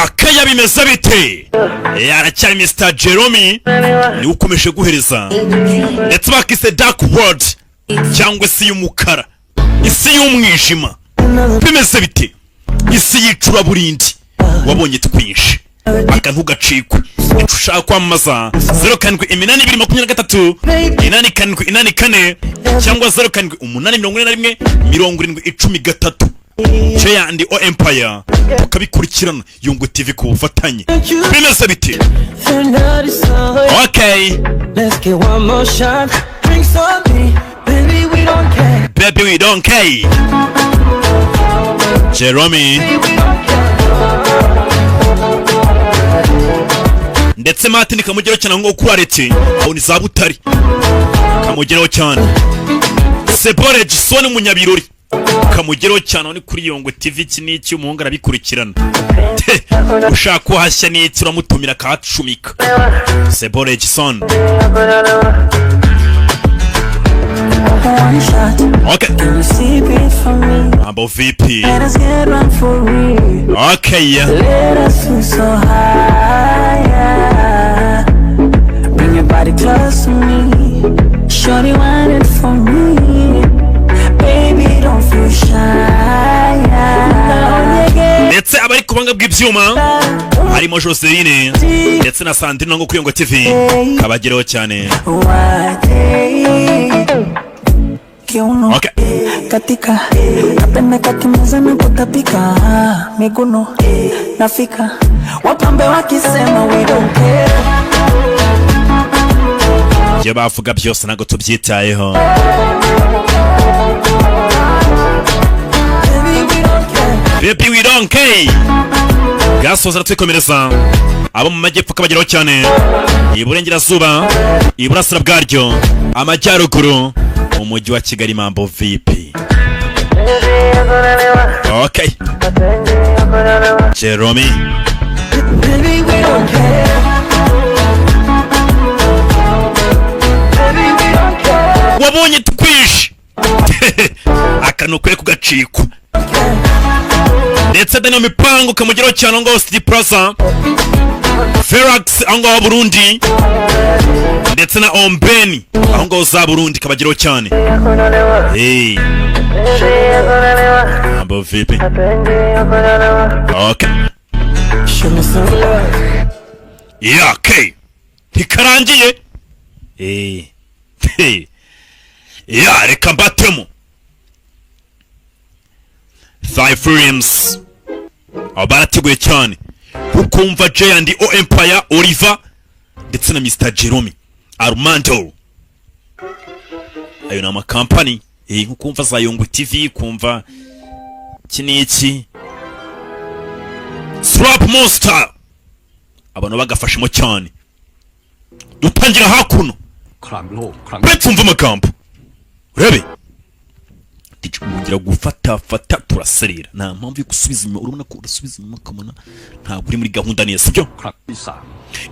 Akaya bimeze bite? Aracyari Mr Jerome, niwe ukomeje guhereza, ndetse bakise Dark World cyangwa isi y'umukara, isi y'umwijima. Bimeze bite? Isi y'icuraburindi. Wabonye twinshi, aka ntugacikwe. Icyo ushaka kwamamaza: 0782238784 cyangwa 0784170103. J and O Empire tukabikurikirana, Yungwe TV ku bufatanye. Bimeze bite? Okay. Let's get one more shot. Drinks on me, baby, we don't care. Baby, we don't care. Jerome We don't care. ndetse Martin kamugeraho cyane ngo kuri arete aho ni za Butare, kamugeraho cyane. Sebore Jason Munyabirori kamugeraho cyane, aho ni kuri Yongwe TV. Iki n'iki, umuhungu arabikurikirana. Te, ushaka ko hashya n'iki, uramutumira akahacumika. Sebore Jason. One shot, Okay. can you sip it for me? Mambo vipi? Let us get one for real. Okay. Let us feel so high. Yeah. Bring your body close to me. Shorty want it for me. Baby, don't feel shy. Ndetse abari ku buhanga bw'ibyuma harimo Joseline ndetse na Sandrine ngo kuri Yongwe TV, kabageraho cyane. Kiuno katika napenda kakimeza na kutapika miguno nafika wapambe wakisema we don't care. Ibyo bavuga byose ntabwo tubyitayeho. Baby, we don't care. Baby, we don't care. Gasoza aratwikomereza. Abo mu majyepfo kabageraho cyane, iburengerazuba, iburasira bwaryo, amajyaruguru, umujyi wa Kigali. Mambo vipi? Okay, Jerome. Baby, we don't care. Baby, we don't care. Wabonye twinshi, akantu ukwiye kugacikwa. Ndetse Daniel Mipango kamugeraho cyane aho ngaho, City Plaza, Ferax aho ngaho Burundi, ndetse na Ombeni aho ngaho za Burundi, kabageraho cyane. Hey. Mambo vipi? Okay. Show me some love. Yeah, okay. Ntikarangiye. Eh. Hey. Yeah, reka mbatemo. Five Films. Abo barateguye cyane. Kuko umva J and O Empire, Oliver ndetse na Mr Jerome Armando. Ayo ni amakampani. Eh, nkuko umva za Yongwe TV, kumva iki n'iki. Slap Monster. Abantu bagafashemo cyane. Dutangira hakuno. ครั้งโลกครั้ง Uretse umva amagambo, urebe ngira gufata fata turaserera, nta mpamvu yo gusubiza inyuma. Urabona ko urasubiza inyuma ukabona ntabwo uri muri gahunda neza, sibyo? ครั้งที่สาม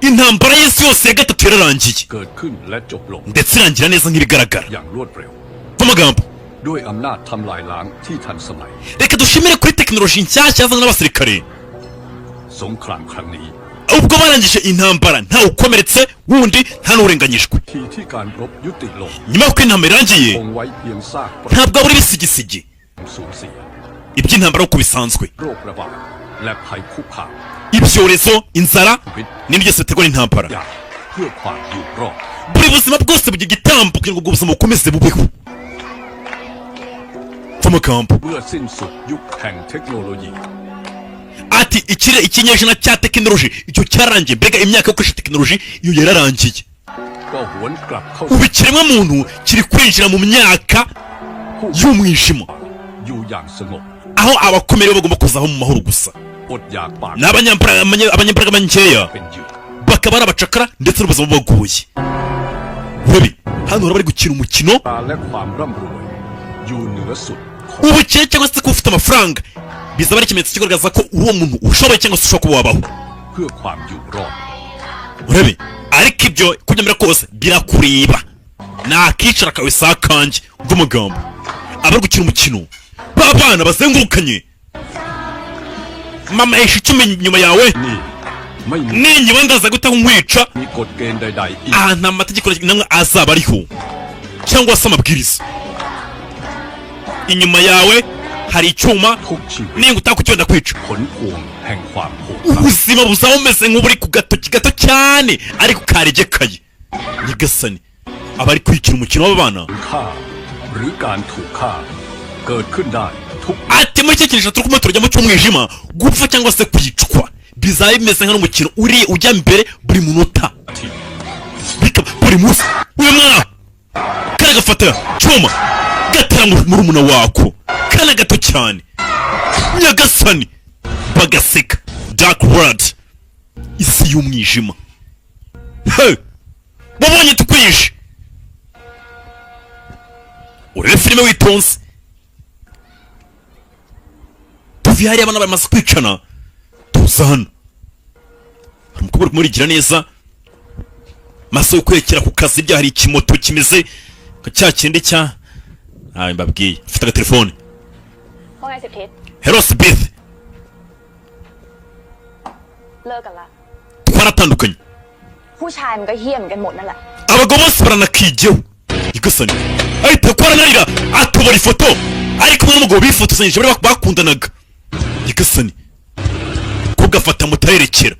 Intambara y'isi yose ya gatatu yararangiye เกิดขึ้นและจบลง ndetse irangira neza nk'ibigaragara. อย่างรวดเร็ว Umva amagambo. ด้วยอำนาจทำลายล้างที่ทันสมัย Reka dushimire kuri tekinoloji nshyashya yazanywe n'abasirikare. สงครามครั้งนี้ Ubwo barangije intambara, ntawe ukomeretse wundi, nta n'urenganyijwe. ทีที่การรบยุติลง Nyuma y'uko intambara irangiye, คงไว้เพียงซากปรัก ntabwo habura ibisigisigi สูญเสีย iby'intambara uko bisanzwe, โรคระบาดและภัยคุกคาม ibyorezo, inzara n'ibindi byose biterwa n'intambara. อย่างเพื่อความอยู่รอด Buri buzima bwose bugira igitambo kugira ngo ubwo buzima bukomeze bubeho. Amagambo. เมื่อสิ้นสุดยุคแห่งเทคโนโลยี Ati ikire ikinyejana cya tekinoloji icyo cyarangiye, mbega imyaka yo gukoresha tekinoloji iyo yararangiye. ก็หวนกลับเข้า Ubu ikiremwa muntu kiri kwinjira mu myaka ผู้ y'umwijima, อยู่อย่างสงบ aho abakomeye bo bagomba kuzaho mu mahoro gusa, อดอยากปาก ni abanyambaraga bakeya เป็นเหยื่อ bakaba ari abacakara ndetse n'ubuzima bubagoye. Urabi hano bari gukina umukino. ตาและความร่ำรวยอยู่เหนือสุดของ Ubukire cyangwa se kuba ufite amafaranga bizaba ari ikimenyetso kigaragaza ko uwo muntu ushoboye cyangwa se ushobora kuba wabaho. เพื่อความอยู่รอด Urabe, ariko ibyo kubyemera kose birakureba, nakicara kawe si akanjye. Umva amagambo, abari gukina umukino b'abana bazengurukanye. Mama yishe icyuma inyuma yawe. นี่ไม่มี Ninyiba ndaza guhita nkwica. มีกฎเกณฑ์ใดๆอีก Aha nta mategeko namwe azaba ariho cyangwa se amabwiriza. Inyuma yawe hari icyuma. ทุกชีวิต Ninga utakucyenda ndakwica. ผลพวงแห่งความโหดร้าย Ubuzima buzaba bumeze nk'uburi ku gatoki gato cyane ariko karegekaye. Nyagasani, abari kwikina umukino w'abana. ฆ่าหรือการถูกฆ่าเกิดขึ้นได้ทุก Ati muri iki kintu turi kumwe turajyamo cy'umwijima, gupfa cyangwa se kwicwa bizaba bimeze nk'umukino uri ujya mbere buri munota. นาที Bikaba buri munsi. Uyu mwana kare gafata cyuma gatera murumuna wako kana gato cyane. Nyagasani, bagaseka. Dark World, isi y'umwijima. Hey! Wabonye tukwishe. Urebe filime witonze. Tuvi hariya abana bamaze kwicana, tuza hano hari umukobwa uri kumurigira neza maso yo kwerekera ku kazi. Ibyo hari ikimoto kimeze nka cya kindi cya ntawe mbabwiye, afite agatelefone. ว่าไงสิบทิศ Hello, Smith. เลิกกันละ Twaratandukanye. ผู้ชายมันก็เฮี้ยเหมือนกันหมดนั่นแหละ Abagabo bose baranakigeho. Nyagasani, ahita ko aranarira, atobora ifoto ari kumwe n'umugabo bifotozanyije bari bakundanaga. Nyagasani, ko gafata moto arerekera,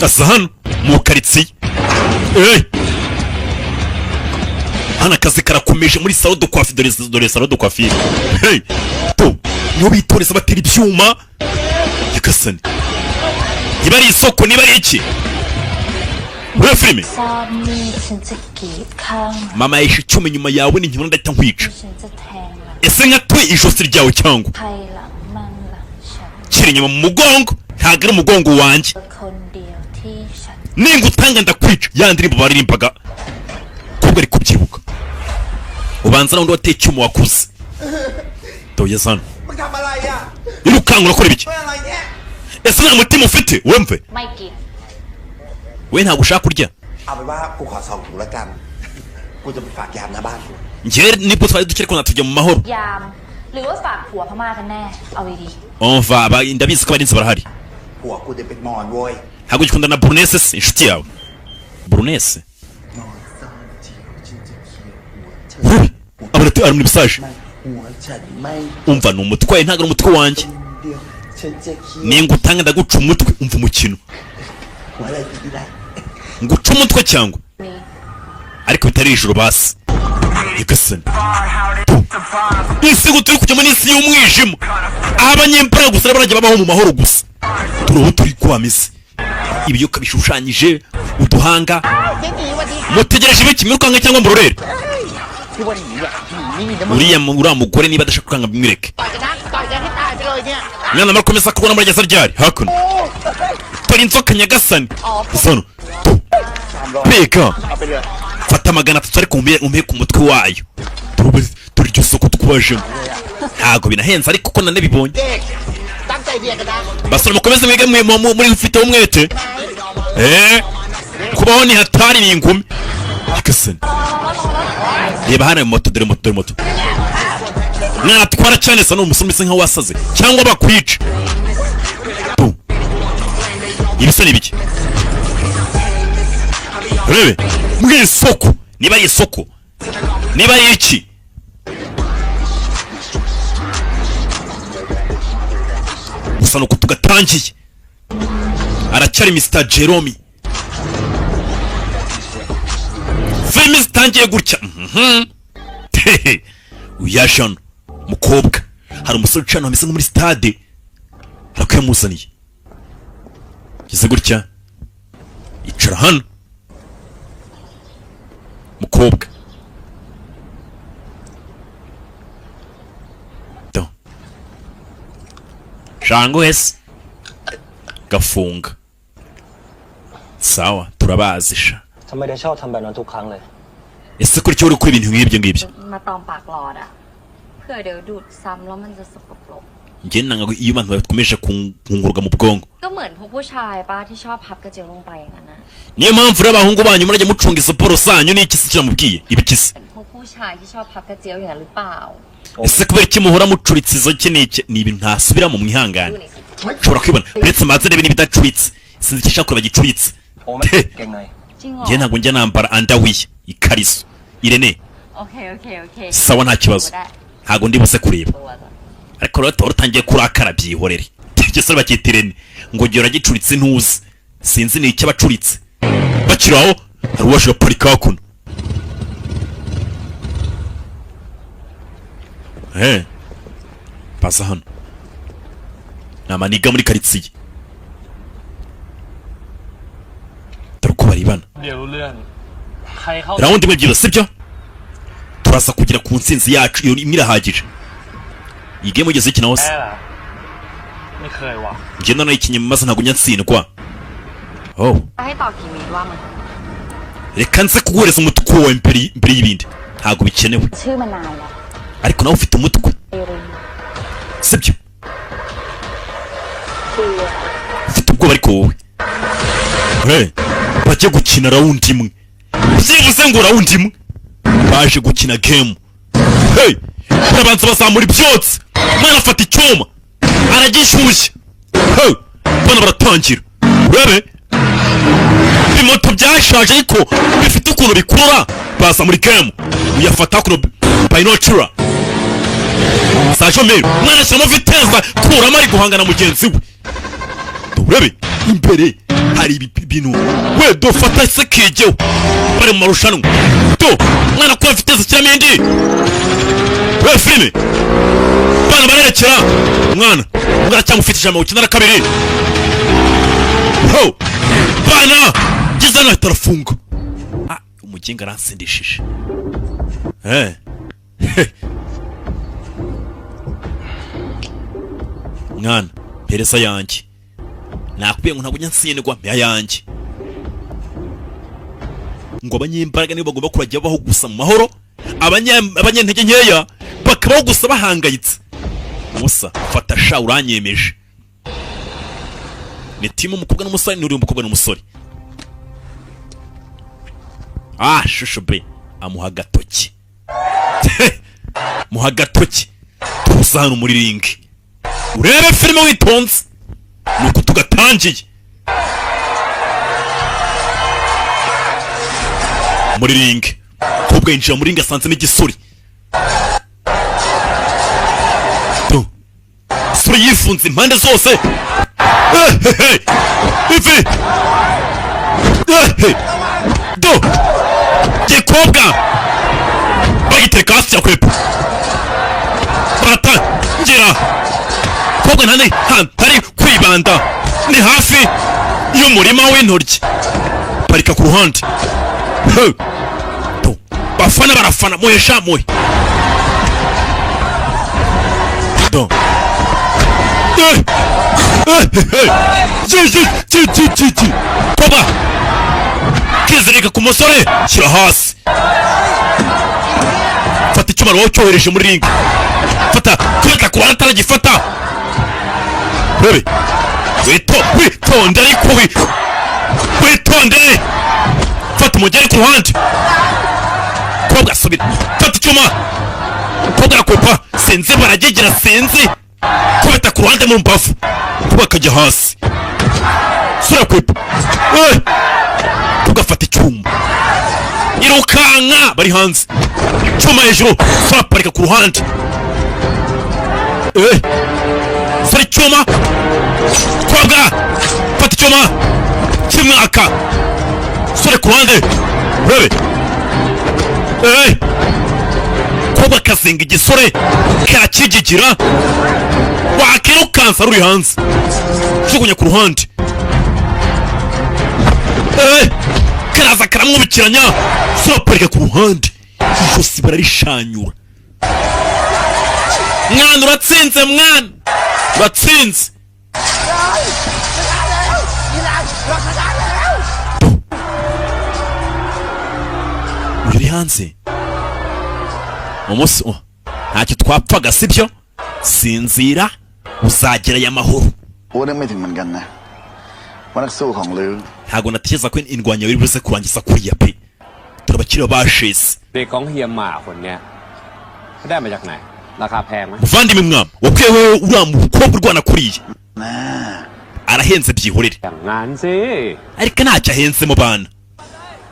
aza hano mu karitsiye. Hey! Hano akazi karakomeje muri salon de coiffure. Dore, dore salon de coiffure. Hey! To niho bitoreza, batera ibyuma. Nyagasani, niba ari isoko, niba ari iki muri filime. ทราบมีดฉันจะกรีดข้าง Mama yishe icyuma inyuma yawe, ninkibona ndahita nkwica. ฉันจะแทงหลัง Ese nkatuye ijosi ryawe cyangwa ใครหลังมันหลังฉัน kiri inyuma mu mugongo, ntabwo ari umugongo wanjye. คนเดียวที่ฉัน Ningutanga ndakwica. Ya ndirimbo baririmbaga kubwo ari kubyibuka, ubanza n'undi wateye icyuma wakuze. Dore hano. มึงทำอะไรอ่ะ Irukanka, urakora ibiki? ไม่อะไรเนี่ย Ese nta mutima ufite wemve? ไม่กิน We ntabwo ushaka kurya. เอาเป็นว่ากูขอสองถุงละกัน กูจะไปฝากยามหน้าบ้านกู Njyewe nibwo twari duke ariko natujya mu mahoro. ยาม หรือว่าฝากผัวพม่ากันแน่ เอาดี Umva, ndabizi ko abarinzi barahari. ผัวกูจะเป็นมอนโว้ย Ntabwo ugikunda na Brunese se, inshuti yawe Brunese? นอนซ่อนเจียวฉันจะเคลียร์หัวเธอ Urebe abona ari muri message. ไม่หัวฉันไม่ Umva, ni umutwe wawe, ntabwo ari umutwe wanjye. เดียวฉันจะเคลียร์ Ningutanga ndaguca umutwe. Umva umukino. หัวอะไรกินได้ Nguca umutwe cyangwa ariko bitari ijoro basi. Nyagasani, isi ngo turi kujyamo n'isi y'umwijima, aho abanyembaraga gusa barajya babaho mu mahoro gusa. Turi turi kwameze ibiyoka bishushanyije uduhanga. Mutegereje ibiki, mwirukanka cyangwa murorere? Uriya uriya mugore niba adashaka kwanga bimwereke. Mwana murakomeza kubona murageza ryari? Hakuno dore inzoka. Nyagasani, zano mbega. Fata 300 ariko umpe ku mutwe wayo. Dore iryo soko twajemo ntabwo binahenze ariko ko nanabibonye. Basore, mukomeze mwige mwe muri mufite umwete. Kubaho ni hatari, ni ingumi. Nyagasani, reba hano moto, dore moto, dore moto. Mwatwara cyane sa n'umusore umeze nkaho wasaze cyangwa bakwica. Tu ibisa ni ibiki? Urebe mu isoko, niba ari isoko, niba ari iki. Gusa nuko tugatangiye, aracyari Mr Jerome. Filime zitangiye gutya. Hehe. Uyaje hano mukobwa, hari umusore uciye ahantu hameze nko muri stade, arakuyamuzaniye. Geze gutya, icara hano mukobwa. Do shangu ese gafunga sawa, turabazi sha. ทำไมเธอชอบทำแบบนั้นทุกครั้งเลย Ese kuri cyo uri gukora ibintu nk'ibyo ngibyo? ๆ มาตอมปากหลอดอะเผื่อเดี๋ยวดูดซ้ำแล้วมันจะสกปรก Njye nanga iyo abantu bakomeje kungurwa mu bwonko. ก็เหมือนพวกผู้ชายป้าที่ชอบพับกระเจียวลงไปอย่างนั้นนะ Niyo mpamvu rero abahungu banyu murajya mucunga izo poro zanyu. N'iki se kiramubwiye ibiki se? เหมือนพวกผู้ชายที่ชอบพับกระเจียวอย่างนั้นหรือเปล่า Ese kubera iki muhora mucuritse izo? Iki n'iki ni ibintu ntasubiramo, mwihangane. Nshobora kwibona uretse manze ndebe niba idacuritse. Sinzi icyo ashaka kureba gicuritse. โอ้ไม่เกงใน จริงเหรอ Njye ntabwo njya nambara underwear, ikariso, Irene. โอเค โอเค โอเค Sawa, nta kibazo. ได้ Ntabwo ndi buze kureba. ตัวจ้ะ Ariko rero tuba rutangiye kurakara, byihorere. Igisore bakita Irene ngo gihe uragicuritse, ntuzi, sinzi ni icyo abacuritse. Bakiri aho, hari uwaje aparika hakuno. Baza hano ni amaniga muri karitsiye, dore uko baribana. เดี๋ยวรู้เรื่อง ใครเข้า Round imwe ebyiri, sibyo? Turaza kugera ku ntsinzi yacu, iyo imwe irahagije. Iyi game ugeze ikina hose. แพ้ล่ะ ไม่เคยว่ะ Njye nanayikinye maze ntabwo njya ntsindwa. Oh. ให้ต่อกี่เมตรว่ามา Reka nze kuguhereza umutuku wawe mbere y'ibindi, ntabwo bikenewe. ชื่อมานานแล้ว Ariko nawe ufite umutwe. เอริน Sibyo? คือ Ufite ubwoba ariko wowe. Hey, bajye gukina round imwe byibuze, ngo round imwe baje gukina game. Hey, barabanza bazamura ibyotsi, umwana afata icyuma aragishyushya. Hey, bana baratangira, urebe ibimoto byashaje ariko bifite ukuntu bikurura. Baza muri game, uyafata kuno binocura za jomeri, umwana ashyiramo vitesse, kuramo, ari guhangana mugenzi we. Urebe imbere hari ibintu we dufata se kigeho, bari mu marushanwa. Do umwana kuba vitesse ashyiramo indi. We filime, bana barerekera umwana, umwana cyangwa ufite 192. Ho bana ngeze hano ahita arafunga. Ah, umuginga aransindishije. Eh. Mwana, mpereza yanjye, nakubwiye ngo ntabwo njya ntsindwa, mpa yanjye. Ngo abanyembaraga nibo bagomba kurajya babaho gusa mu mahoro, abanyantege nkeya bakabaho gusa bahangayitse. Musa, fata sha, uranyemeje. Ni timu umukobwa n'umusore, n'uri umukobwa n'umusore. Ah, shusho be amuha agatoki, muha agatoki. Tuza hano muri ring urebe filime witonze, nuko tugatangiye muri ring. Kobwa yinjira muri ring asanzemo igisore. Tu. Isura yifunze impande zose. Eh, he, he. Ivi. Eh, he. Do gikobwa bagitereka hasi cyakwepa, baratangira. Kobwa ntane hatari kwibanda, ni hafi y'umurima w'intoryi, parika ku ruhande. He. Do. Bafana barafana, muhesha muhe. Do. Eh. Eh, eh, eh. Ji, ji, ji, ji, ji, ji. Koba kizirika ku musore, shyira hasi, fata icyuma wowe cyohereje muri ring, fata kubita ku ruhande ataragifata. Rebe wito, witonde ariko witonde, fata umugeri ku ruhande. Kobwa subira, fata icyuma. Kobwa arakwepa, sinzi baragigira, sinzi, kubita ku ruhande mu mbavu, kuba akajya hasi, sura kwepa. Eh! Tugafata icyuma, irukanka, bari hanze, cyuma hejuru, sura parika ku ruhande. Eh! Sura icyuma, kobwa fata icyuma kimwaka, sura ku ruhande, urebe. Eh! Kobwa kazinga igisore karakigigira, wakirukansa ruri hanze, jugunya ku ruhande. Eh! Karaza karamwubikiranya, sura parika ku ruhande, ijosi bararishanyura. Mwana uratsinze, mwana uratsinze. Uyu uri hanze umunsi, oh, ntacyo twapfaga, sibyo? Sinzira, uzagerayo amahoro. อ้วนนึกไม่ถึงเหมือนกันนะว่านักสู้ของลือ Ntabwo natekereza ko indwanyi yawe iri buze kurangiza kuriya pe. Turabakiriya basheze. เด็กของเฮียหมาคนเนี้ยเขาได้มาจากไหน ราคาแพงไหม Muvandimwe mwama wakwiye wowe uriya mukobwa urwana kuriya arahenze, byihorere. อย่างงานสิ Ariko ntacyo ahenze mu bana,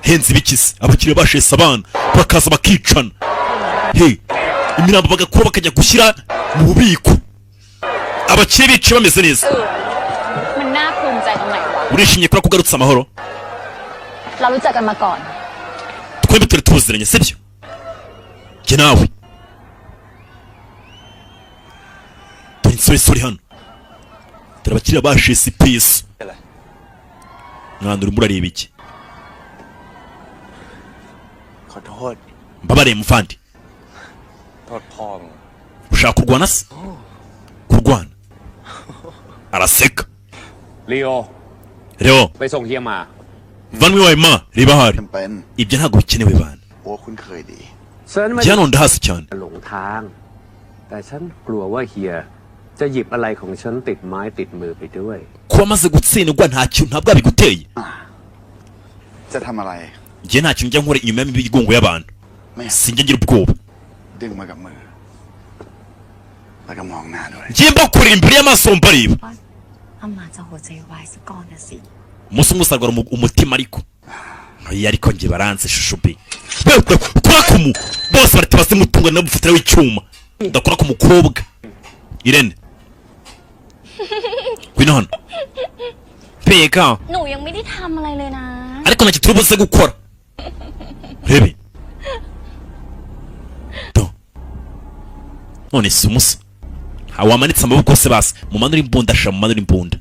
henze ibikize. Abakiriya bashese abana bakaza bakicana, he imirambo bagakura bakajya gushyira mu bubiko. Abakire bicaye bameze neza. มันน่าภูมิใจตรงไหนวะ Urishimye kubera ko ugarutse amahoro? เรารู้จักกันมาก่อน Twembi turi tuziranye, sibyo? Jye nawe dore insoresore hano, dore abakiriya bashese ipeso. Mwana, urimo urareba iki? ขอโทษ Mbabareye muvandi. โทษพ่อมึง Ushaka kurwana se? Kurwana, araseka. ลีโอ Reo. ไปส่งเฮียมา Vanwe wawe ma reba hari. จำเป็น Ibyo ntabwo bikenewe bana. อัวคุ้นเคยดี ฉันไม่ Njye hano ndahazi cyane. หลงทาง แต่ฉันกลัวว่าเฮียจะหยิบอะไรของฉันติดไม้ติดมือไปด้วย Kuba amaze gutsindwa nta kintu, ntabwo biguteye. จะทำอะไร Njye nta kintu njya nkora inyuma y'imigongo y'abantu. ไม่ Sinjya ngira ubwoba. ดึงมากับมือ แล้วก็มองหน้าด้วย Njye mbakorera imbere y'amaso mbareba. อามาจะหัวใจวายซะก่อนนะสิ Umunsi umwe usarwara umutima, ariko oya, ariko njye baranze shusho be kora ku mu bose barati bazimutunga namufatira w'icyuma ndakora ku mukobwa. Irene, ngwino hano mbega. หนูยังไม่ได้ทำอะไรเลยนะ Ariko ntacyo turi buze gukora, urebe do. None si umusa ntawe wamanitse amaboko se? Basi mumanure imbunda sha, mumanure imbunda.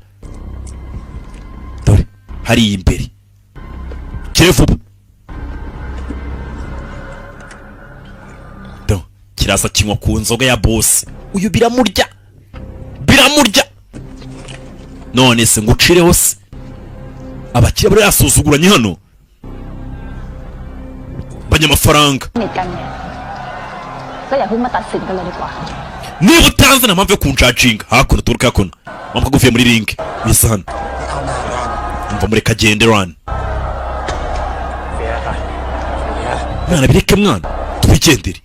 Dore hariya imbere, kire vuba. Do kiraza kinywa ku nzoga ya bosi uyu, biramurya biramurya. None se ngucireho se? Abakiriya bari yasuzuguranye hano, banyamafaranga. สนิทกันเนี่ย ก็อย่าเพิ่งมาตัดสินกันเลยดีกว่า Niba utanze nta mpamvu yo kunjajinga. Hakuno turuka hakuno wampa uvuye muri ring biza hano. Umva, mureka agende run. Mwana, bireke mwana, twigendere.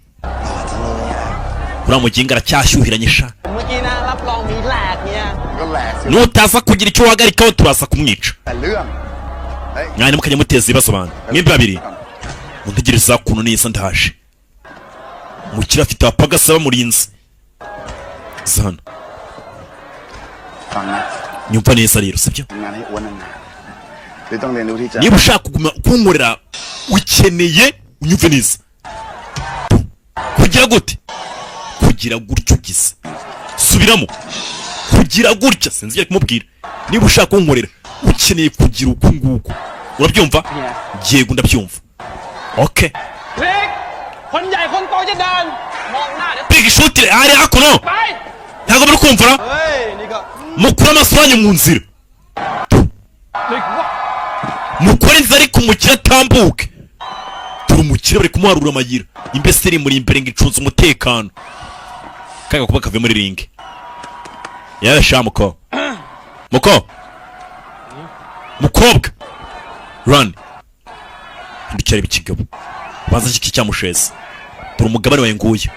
Uriya muginga aracyashyuhiranye sha. เมื่อกี้นะ รับรองมีแหลกเนี่ย ก็แหลกสิ Nutaza kugira icyo uhagarikaho turaza kumwica. แต่เรื่องเฮ้ย Mwana, mukajya muteza ibibazo abantu mwembi babiri. Muntegereza kuntu neza, ndaje. Umukire afite abapagasi bamurinze za hano. ฟังนะ Nyumva neza rero, sibyo? ทำงานให้อ้วนนานๆหรือต้องเรียนรู้ที่จะ Niba ushaka kuguma kunkorera ukeneye unyumve neza. Kugira gute? Kugira gutya ugize, subiramo, kugira gutya. Sinzi ibyo ari kumubwira. Niba ushaka kunkorera ukeneye kugira uku nguku, urabyumva? Yego, ndabyumva, okay. เล็ก คนใหญ่คนโตจะเดิน มองหน้าเดี๋ยว Big shoot ari hakuno. ไป Ntabwo muri kumvura. เฮ้ย นี่ก็ Mukure amaso yanyu mu nzira. เล็กวะ Mukore inzira ariko umukire atambuke. Turi umukire bari kumuharura amayira. Imbese iri muri imbere ngo icunze umutekano. Kaga kuba kavuye muri ring. Yewe sha muko, muko mukobwa run, hindukira ikigabo banza iki cyamusheze. Turi umugabane wawe nguyu,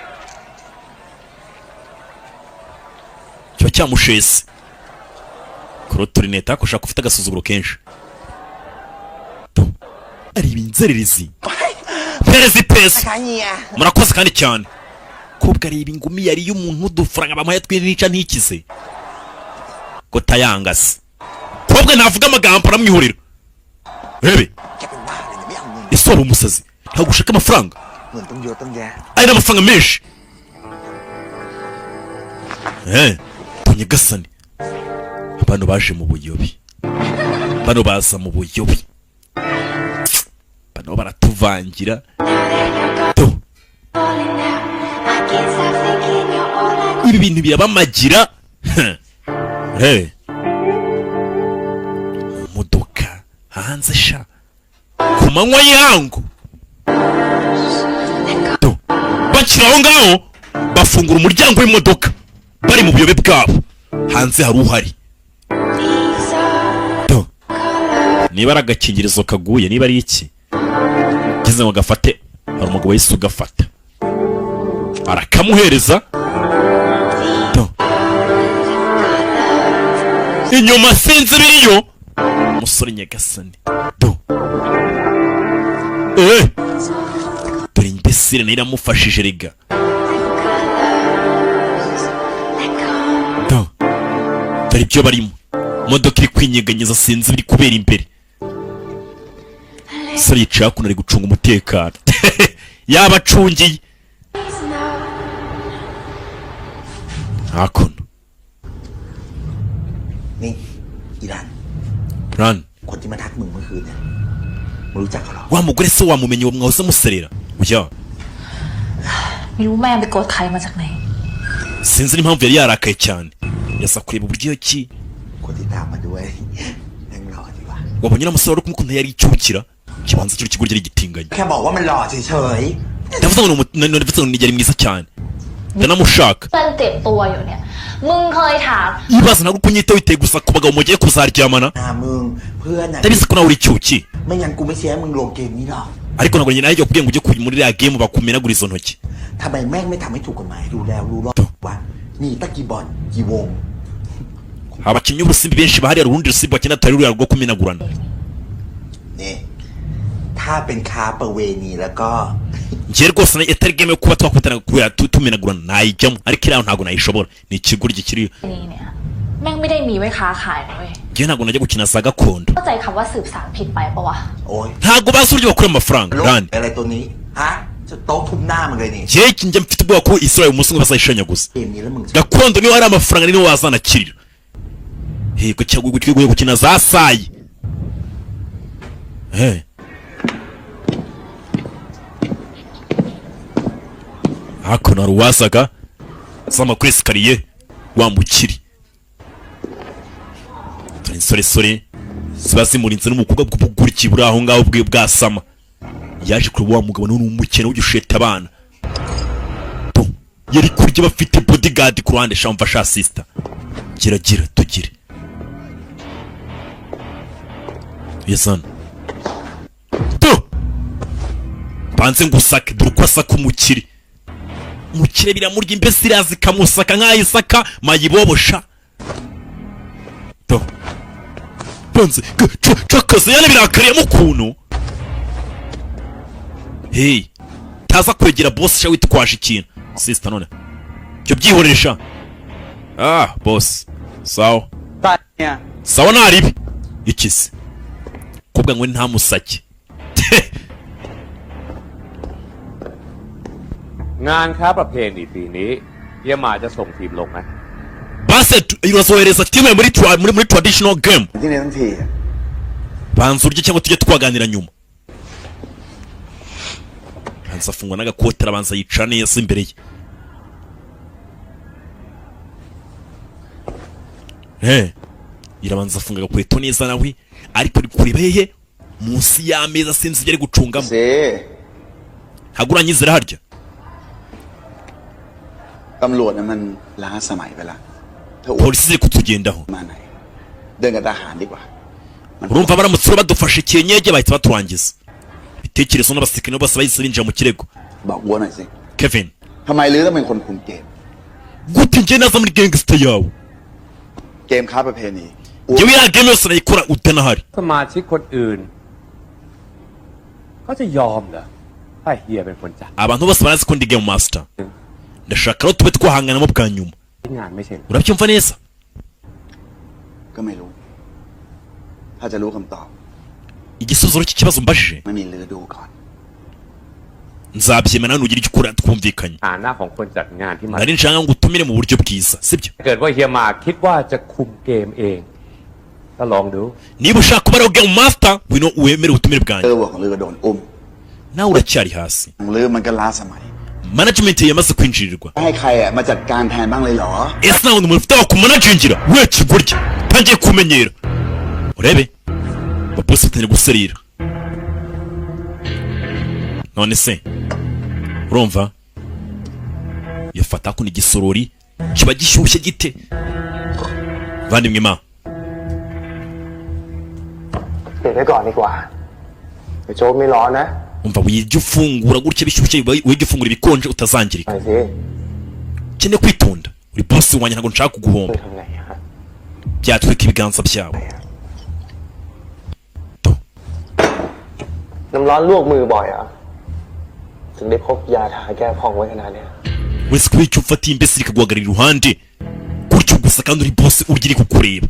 kiba cyamusheze. Korotorineta ariko ushaka ufite agasuzuguro kenshi areba inzererezi. Mpereza ipeso. Murakoze kandi cyane. Kobwa areba ingumi yari y'umuntu, udufaranga bamuhaye twinica ntikize ko tayangase. Kobwa ntavuga amagambo, aramwihorera. Rebe, แกเป็นบ้าเลยเนี่ยไม่เอาเงิน ese wari umusazi? Ntabwo ushaka amafaranga? เงินต้องเยอะต้องแยะ Ari n'amafaranga menshi. Eh, nyagasani, bano baje mu buyobi, bano baza mu buyobi, bano baratuvangira to. Ibi bintu birabamagira. Hey. Mu modoka hanze sha ku manywa y'ihangu to, bakiri aho ngaho bafungura umuryango w'imodoka bari mu buyobe bwabo. Hanze hari uhari to. Niba ari agakingirizo kaguye, niba ari iki ngeze ngo gafate, hari umugabo wahise ugafata arakamuhereza. To. Inyuma sinzi biriyo, umusore nyagasani. Do, eh, dore imbesire nayo iramufashije rega. Do, dore ibyo barimo. Imodoka iri kwinyeganyeza, sinzi ibiri kubera imbere. Umusore yicaye hakuno, ari gucunga umutekano, yabacungiye hakuno. นี่อีรัน Run. คนที่มาทักมึงเมื่อคืนเนี่ยมึงรู้จักเขาเหรอ Wa mugore se wamumenye, uwo mwahoze muserera ujya? ไม่รู้แม่งไปโกรธใครมาจากไหน Sinzi n'impamvu yari yarakaye cyane, yaza kureba uburyo ki. คนที่ตามมาด้วย แม่งหล่อดีว่ะ Wabonye uriya musore wari kumukunda, yari icyukira kibanza cy'urukigoryi, ryari igitinganyi. แค่บอกว่ามันหล่อเฉย Ndavuze ngo ni ndavuze ngo ni yari mwiza cyane, ndanamushaka. เพื่อนเจ็บตัวอยู่เนี่ย มึงเคยถาม Ibaza ntabwo kunyitaho, witeye gusa ku bagabo mugiye kuzaryamana. ๆหน้ามึงเพื่อนน่ะ Ndabizi ko nawe uri icyuki. ไม่งั้นกูไม่เชียร์ให้มึงลงเกมนี้หรอก Ariko ntabwo njye nawe kubwira ngo ujye muri iriya game bakumenagura izo ntoki. ทำไมแม่งไม่ทำให้ถูกกฎหมายดูแล้วรู้รอดวะมีตะกี่บอลกี่วง Abakinnyi b'urusimbi benshi bahari, hari urundi rusimbi bakina atari ruriya rwo kumenagurana. นี่ ถ้าเป็นค้าประเวณีแล้วก็ Njye rwose atari game yo kuba twakubitana kubera tumenagurana nayijyamo, ariko iriya ntabwo nayishobora, ni ikigoryi kiriyo. นี่เนี่ย แม่งไม่ได้มีไว้ค้าขายนะเว้ย Njye ntabwo najya gukina za gakondo. เข้าใจคำว่าสืบสานผิดไปปะวะ โอ้ย Ntabwo bazi uburyo bakura amafaranga. โลก Rani, อะไรตัวนี้ ฮะ จะโต๊ะทุบหน้ามึงเลยนี่ njye njye mfite ubwoba ko Israel umunsi umwe bazayishenyaguza. เกมนี้แล้วมึงจะ Gakondo niho hari amafaranga, niho wazanakirira yego, cyangwa gukwiye gukina za sayi. Eh, hakuno hari uwazaga zama kuri escalier wa mukiri. Dore insoresore ziba zimurinze n'umukobwa bw'ubuguriki buri aho ngaho bwe bwasama. Yaje kureba wa mugabo, none umukene w'ugusheta abana. To, yari kurya bafite bodyguard ku ruhande. Shamva sha sister, gira gira tugire yesana. To, banze ngusake. Dore uko asaka umukire, umukire biramurya, imbese iraza ikamusaka nk'aho isaka mayibobosha. To, banze cakaze yana birakariyemo ukuntu. Hey, taza kwegera boss sha witwaje ikintu. Sister, none cyo byihoresha. Ah, boss, sawa. เนี่ย Sawa, naribi iki se kubwa ngo ntamusake? งานค้าประเพณีปีนี้เฮียหมาจะส่งทีมลงไหม Base urazohereza team yawe muri muri traditional game? ที่นี่ทั้งทีอะ Banza urye cyangwa tujye twaganira nyuma. Banza afungwa n'agakote, arabanza yicara neza imbere ye. Eh, irabanza afunga agakweto neza nawe, ariko ari kureba hehe? Munsi y'ameza, sinzi ibyo ari gucungamo. สิ Ntabwo uranyizera harya? ตำรวจน่ะมันล้าสมัยไปละเธออวด Polisi ziri kutugendaho. มาไหน เดินกับทหารดีกว่า Urumva baramutse badufashe ikinyege bahita baturangiza. Ibitekerezo n'abasirikare bose bahise binjira mu kirego. บอกวัวหน่อยสิ Kevin, ทำไมลือต้องเป็นคนคุมเกม gute njye naza muri gangster yawe? เกมค้าประเพณีอ้ว Njyewe iriya game yose nayikora utanahari. สมาชิกคนอื่น ก็จะยอมเหรอ ถ้าเฮียเป็นคนจัด Abantu bose barazi ko ndi game master, ndashaka rero tube twahanganamo bwa nyuma. งานไม่ใช่เหรอ Urabyumva neza? ก็ไม่รู้ ถ้าจะรู้คำตอบ Igisubizo cy'ikibazo mbajije, ไม่มีลือดูก่อน nzabyemera nugira icyo ukora twumvikanye. ฐานะของคนจัดงานที่มา Nari nshaka ngo utumire mu buryo bwiza, sibyo? เกิดว่าเฮียหมาคิดว่าจะคุมเกมเอง ก็ลองดู Niba ushaka kuba ariwe game master, wino wemere ubutumire เอ bwanjye. อวัวของลือก็โดนอุ้ม Nawe uracyari hasi. ของลือมันก็ล้าสมัย Management yamaze kwinjirirwa. ให้ใครอ่ะมาจัดการแทนบ้างเลยเหรอ Ese nta wundi muntu ufite wakumanagingira we kigoryi utangiye kumenyera? Urebe abapolisi batangiye guserera. None se urumva yafata kuno igisorori kiba gishyushye gite, vandimwe ma? เก็บไว้ก่อนดีกว่าเดี๋ยวโจ๊กไม่ร้อนนะ Umva, wijya ufungura gutya bishyushye, wijya ufungura ibikonje utazangirika. หน่อยสิ Ukeneye kwitonda, Uri bosi wanjye, ntabwo nshaka kuguhomba. ทำไงฮะ Byatwika ibiganza byawe. น้ำร้อนลวกมือบ่อยเหรอ่ะถึงได้พกยาทาแก้พองไว้ขนาดเนี้ย Wese kubera icyo ufatiye imbese rikaguhagarara iruhande gutyo gusa, kandi uri bosi urya iri kukureba?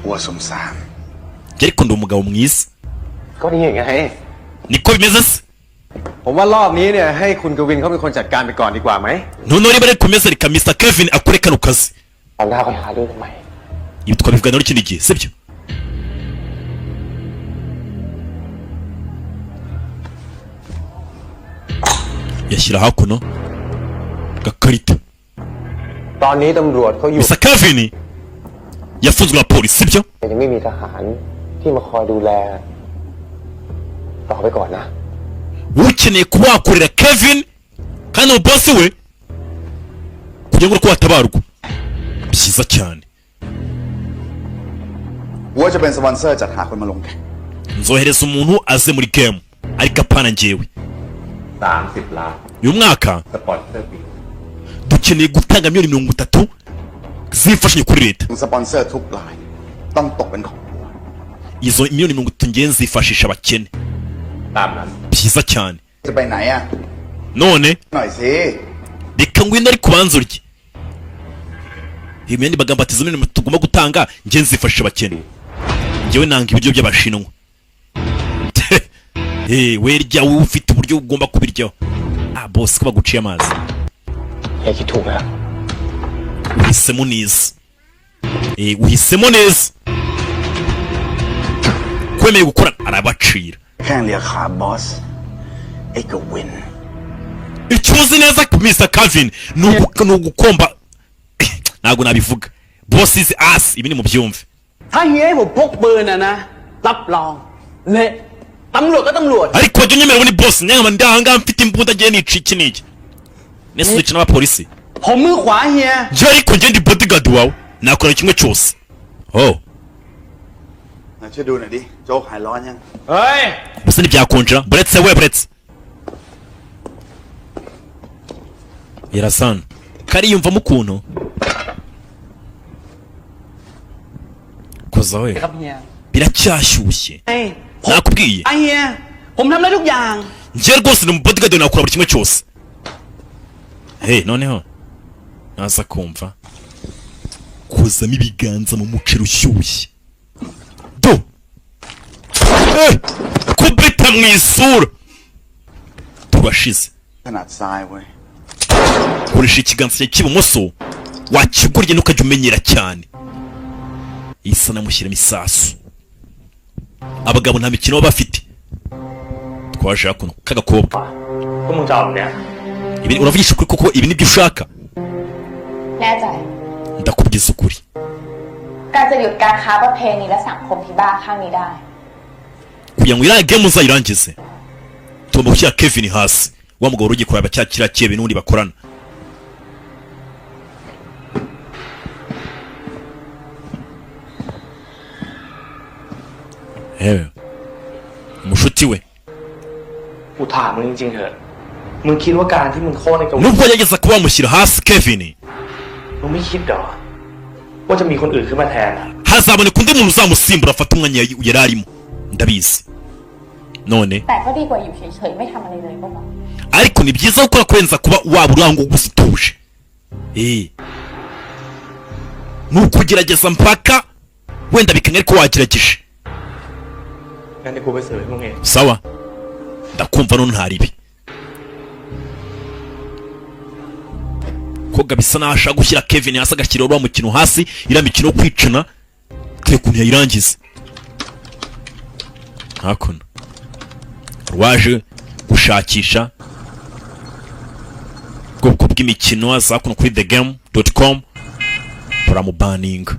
อัวสมสาร Njye ariko ndi umugabo mwiza. ก็นี่ไง Niko bimeze se? ผมว่ารอบนี้เนี่ยให้คุณกวินเขาเป็นคนจัดการไปก่อนดีกว่าไหม Noneho niba ari kumeza, reka Mr Kevin akore kano kazi. ตอนหน้าค่อยหาเรื่องใหม่ Ibi twabivuga ikindi gihe, sibyo? Yashyira hakuno gakarita. ตอนนี้ตำรวจเขาอยู่ Mr Kevin yafunzwe na polisi, sibyo? ยังไม่มีทหารที่มาคอยดูแล ต่อไปก่อนนะ Ukeneye kuba wakorera Kevin kandi umu bosi we kugira ngo uko watabarwa byiza cyane. อัวจะเป็นสปอนเซอร์จัดหาคนมาลงแข่ง Nzohereza umuntu aze muri game, ariko apana njyewe. 30 ล้าน Uyu mwaka สปอนเซอร์ปี dukeneye gutanga miliyoni 30 z'imfashanyo kuri leta. สปอนเซอร์ทุกราย ต้องตกเป็นของอัว Izo miliyoni 30 ngenzi zifashisha abakene. ตามนั้น Byiza cyane. จะไปไหนอ่ะ None หน่อยสิ reka ngwino, ariko ubanza urye. Mu yandi magambo ati izo miliyoni tugomba gutanga ngenzi zifashisha abakene, njyewe nanga ibiryo by'abashinwa. Eh, we rya wowe, ufite uburyo ugomba kubiryaho. Ah, boss, ko baguciye amazi? เฮียคิดถูกแล้ว Uhisemo neza. Eh, uhisemo neza kwemeye gukora, arabacira. แค่เลียขาบอส ไอ้กวิน Icyo uzi neza, Mr Calvin, ni ugukomba, ntabwo nabivuga. Boss is ass, ibi ni mu byumve. ถ้าเฮียให้ผมพกปืนอะนะ รับรอง เละตำรวจก็ตำรวจ Ariko wajya unyemerera ni boss nyama, ndi ahangaha mfite imbunda, ngiye nica iki n'iki, nese uzica n'abapolisi? ผมมือขวาเฮีย Njyewe ariko njye ndi bodyguard wawe, nakora kimwe cyose. Oh. ไหนช่วยดูหน่อยดิ โจ๊กหายร้อนยัง เฮ้ย Gusa ntibyakonjera. Buretse we, buretse irasana kariyumvamo ukuntu koza we. ครับเฮีย Biracyashyushye. ไอ้ Nakubwiye. ไอ้เฮีย ผมทำได้ทุกอย่าง Njye rwose ni umubodyguard, nakora buri kimwe cyose. Hey, noneho naza kumva kozamo ibiganza mu muceri ushyushye do. Eh, kubita mu isura, turashize. ขนาดซ้ายเว้ย Koresha ikiganza cyawe cy'ibumoso, wakigurye ntukajya umenyera cyane. Isa namushyiramo isasu. Abagabo nta mikino baba bafite. Twaje hakuno k'agakobwa. ก็มึงจะเอาแบบเนี้ย Ibi uravugisha ukuri koko? Ibi nibyo ushaka? แน่ใจ Ndakubwiza ukuri. การจะหยุดการค้าประเพณีและสังคมที่บ้าข้างนี้ได้ Kugira ngo iriya game uzayirangize, tugomba gushyira Kevin hasi, wa mugabo wari ugiye kureba cya kiriya kiebe n'ubundi bakorana. Ewe, umushuti we. กูถามมึงจริงๆเถอะ มึงคิดว่าการที่มึงโค่นไอ้กวิน Nubwo yagerageza kuba wamushyira hasi Kevin, มึงไม่คิดเหรอ ว่าจะมีคนอื่นขึ้นมาแทนอะ hazaboneka undi muntu uzamusimbura afata umwanya yari arimo, ndabizi. None แต่ก็ดีกว่าอยู่เฉยๆ ไม่ทำอะไรเลยก็บอก ariko ni byiza gukora kurenza kuba waba urangwa gusa utuje. Eh, ni ukugerageza mpaka wenda bikanga, ariko wagerageje. งั้นเดี๋ยวกูไปเสิร์ฟให้มึงเอง Sawa, ndakumva. None ntaribi koga bisa naho ashaka gushyira Kevin hasi, agashyira uriya mukino hasi, iriya mikino yo kwicana kare ukuntu yayirangiza. Hakuno waje gushakisha ubwoko bw'imikino, aza hakuno kuri thegame.com, turamubaninga.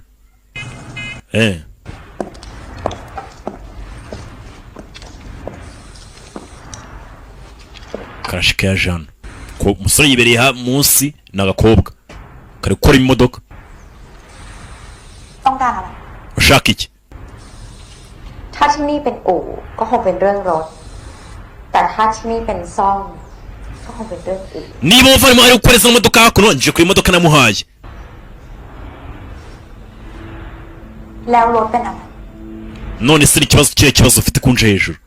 Eh, karashika ya jana ko umusore yibereye munsi ni agakobwa kari gukora imodoka. ต้องการอะไร Ushaka iki? ถ้าที่นี่เป็นอู่ก็คงเป็นเรื่องรถ แต่ถ้าที่นี่เป็นซ่อง ก็คงเป็นเรื่องอื่น Niba umuvandimwe ari gukoreza imodoka hakuno, nje ku imodoka namuhaye. แล้วรถเป็นอะไร None se ni ikibazo kihe kibazo ufite kunje hejuru?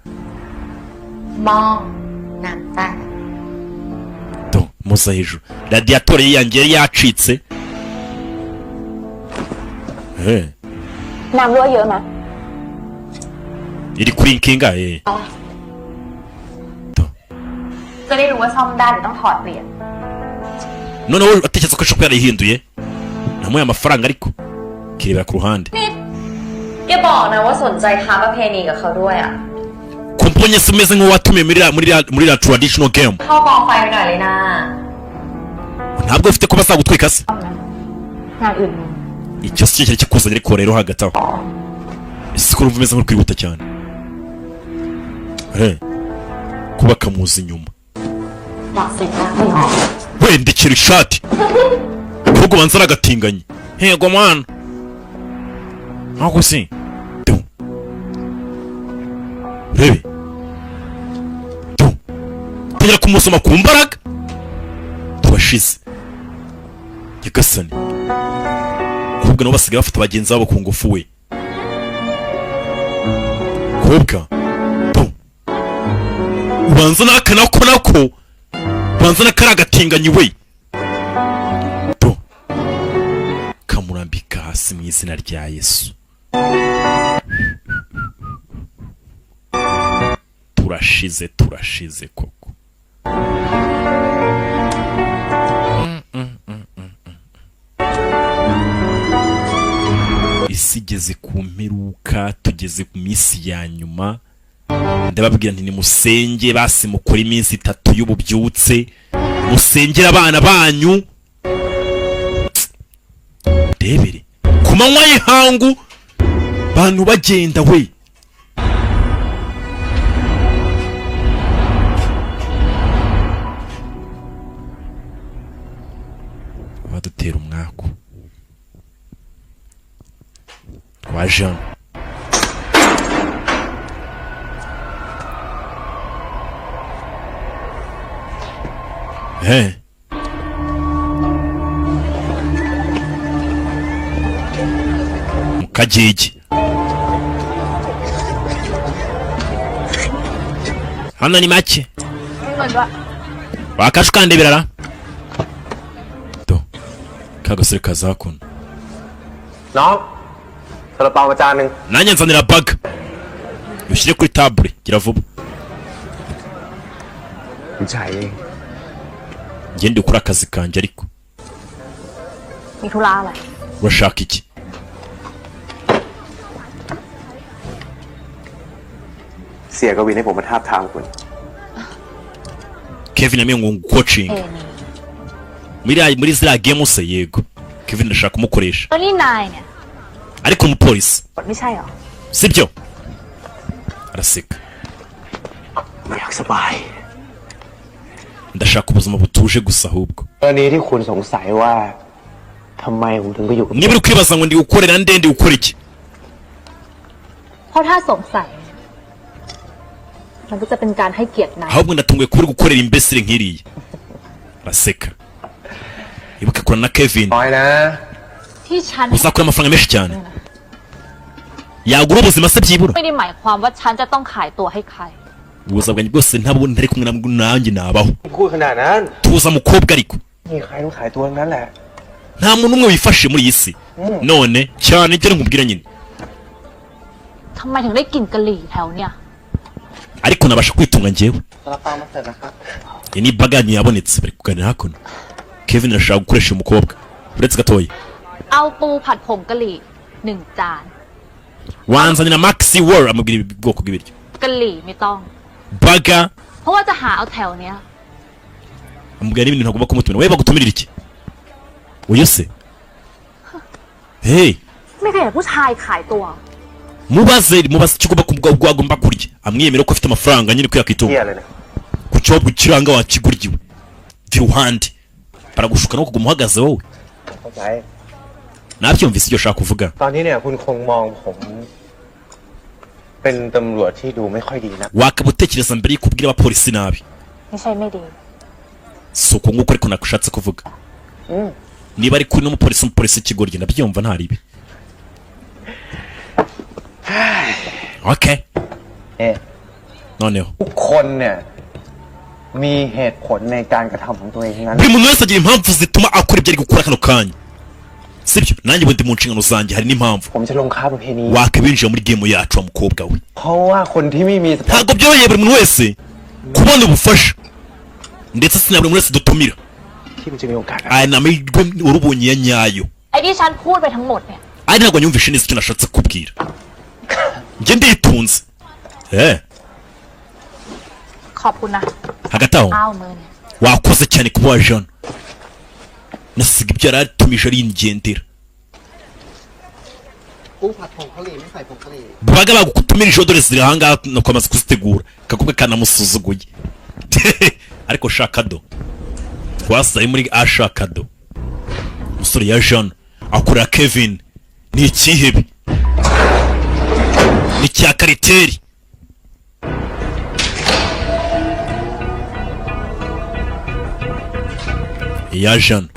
มองน้ำตา Do muza hejuru, radiator ye yanjye yari yacitse. Eh, น้ำรั่วเยอะไหม iri kuri nkinga eh. จะได้รู้ว่าซ่อมได้หรือต้องถอดเปลี่ยน Noneho atekereza ko ashobora kuba yarayihinduye, namuhaye amafaranga ariko kirebera ku ruhande. นี่แกบอกนะว่าสนใจค้าประเพณีกับเขาด้วยอ่ะ Ko mbonye se umeze nk'uwatumiye muri la traditional game? เข้ากองไฟไปหน่อยเลยนะ Ntabwo ufite ko bazagutwika se? งานอื่นมี Icyo si cyo cyari kikuzanye, ariko rero hagati aho ese ko urumva umeze nk'uri kwihuta cyane? Eh, kuba kamuzi inyuma. อยากเสร็จแล้วไม่ออก Wendekera ishati ahubwo banza aragatinganye. Hego mwana, ntabwo si tu rebe tu tugera kumusoma ku mbaraga tubashize. Nyagasani, ahubwo nabo basigaye bafata bagenzi babo ku ngufu we. Kobwa tu ubanza n'aka nako ubanza n'akari agatinganyi we. Tu kamurambika hasi mu izina rya Yesu. Turashize, turashize koko. Isi igeze ku mperuka, tugeze ku minsi ya nyuma. Ndababwira nti nimusenge basi mukore iminsi 3 y'ububyutse, musengere abana banyu. Ndebere ku manywa y'ihangu bantu bagenda we. Badutera umwaku twaje hano. Eh. Mu kagege hano ni make wakashe ukandebera ra do kagasore kaza hakuno. น้องซาลาเปามาจานหนึ่ง Nanjye nzanira baga ushyire kuri table, gira vuba. ผมจ่ายเอง Njye ndi gukora akazi kanjye ariko. มีธุระอะไร Urashaka iki? เสียกวินให้ผมมาทาบทามคุณ Kevin yamenye ngo coaching เอนี่ muri ziriya game se. Yego, Kevin ndashaka kumukoresha. แล้วนี่นายเนี่ย Ariko umupolisi ไม่ใช่เหรอ sibyo? Araseka. อยากสบาย Ndashaka ubuzima butuje gusa ahubwo. กรณีที่คุณสงสัยว่าทำไมผมถึงไปอยู่กับ Niba uri kwibaza ngo ndi gukorera nde, ndi gukora iki, เพราะถ้าสงสัยมันก็จะเป็นการให้เกียรตินาย ahubwo ndatunguye kuba uri gukorera imbesire nk'iriya. Araseka. Ibuka akorana na Kevin. น้อยนะ ที่ฉัน Uzakura amafaranga menshi cyane yagura ubuzima se byibura. ไม่ได้หมายความว่าฉันจะต้องขายตัวให้ใคร Ubuzima bwanjye bwose ntabwo ntari kumwe na nanjye nabaho. พูดขนาดนั้น Tuza mukobwa, ariko มีใครต้องขายตัวทั้งนั้นแหละ nta muntu n'umwe wifashe muri iyi si none cyane ibyo nkubwira nyine. ทำไมถึงได้กลิ่นกะหรี่แถวเนี่ย Ariko nabasha kwitunga njyewe. ซาลาเปามาเสิร์ฟนะครับ Iyi ni baganyi yabonetse, bari kuganira hakuno. Kevin arashaka gukoresha uyu mukobwa uretse gatoya. เอาปูผัดผงกะหรี่หนึ่งจาน Wanzanira Maxi World, amubwira ubwoko bw'ibiryo. กะหรี่ไม่ต้อง Baga เพราะว่าจะหาเอาแถวเนี้ย amubwira n'ibintu ntagomba kumutumira. Wowe bagutumirira iki uyu se? Hey. ไม่เคยเห็นผู้ชายขายตัว Mubaze, mubaze icyo ugomba kubwa agomba kurya, amwiyemera ko afite amafaranga nyine ko yakitunga. เฮียเลยนะ Ku cyobo kiranga wakiguryiwe iruhande baragushuka no kuguma uhagaze wowe. เข้าใจ Nabyumvise ibyo ushaka kuvuga. ตอนนี้เนี่ยคุณคงมองผม เป็นตำรวจที่ดูไม่ค่อยดีนะ Wakaba utekereza mbere y'uko ubwira abapolisi nabi. ไม่ใช่ไม่ดี Si uko nguko, ariko nakushatse kuvuga niba ari kuri n'umupolisi, umupolisi ikigoryi, ndabyumva, nta ribi. Okay. เอ๊ะ Noneho ทุกคนเนี่ยมีเหตุผลในการกระทำของตัวเองทั้งนั้น buri muntu wese agira impamvu zituma akora ibyo ari gukora kano kanya, sibyo? Nanjye ubu ndi mu nshingano zanjye, hari n'impamvu. ผมจะลงค้าประเพณี Wakabinjira muri game yacu, wa mukobwa we. เพราะว่าคนที่ไม่มีสปอน Ntabwo byoroheye buri muntu wese kubona ubufasha, ndetse si na buri muntu wese dutumira. ที่มันจะมีโอกาส Aya ni amahirwe warubonye ya nyayo. ไอ้ที่ฉันพูดไปทั้งหมดเนี่ย Ari ntabwo nyumvishe neza icyo nashatse kubwira. Njye nditunze. ขอบคุณนะ Hagati aho, อ้าวมือเนี่ย wakoze cyane kuba waje hano. Nasiga ibyo yari atumije arigendera. ปูผัดผงกะหรี่ไม่ใส่ผงกะหรี่ Baga bagutumirije, dore ziri ahangaha, nuko amaze kuzitegura. Kakobwa kanamusuzuguye, ariko shakado twasaye muri ashakado. Umusore ya jean akorera Kevin, ni ikihebe, ni icya kariteri. Ya jean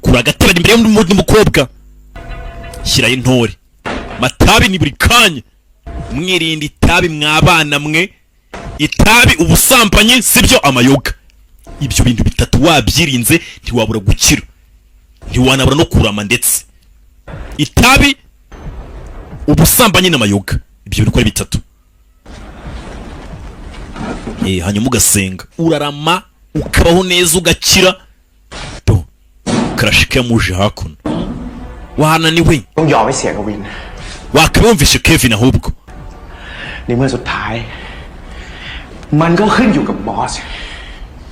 kura agatebe imbere y'undi mukobwa, shyiraho intore matabi ni buri kanya. Mwirinda itabi mwabana mwe, itabi, ubusambanyi, sibyo, amayoga. Ibyo bintu bitatu wabyirinze ntiwabura gukira, ntiwanabura no kurama. Ndetse itabi, ubusambanyi n'amayoga, ibyo bintu uko ari bitatu, hanyuma ugasenga, urarama, ukabaho neza, ugakira. To karashika yamuje hakuno, wananiwe. ต้องยอมให้เสียกวิน Wakabumvishe Kevin ahubwo. ในเมื่อสุดท้าย มันก็ขึ้นอยู่กับบอส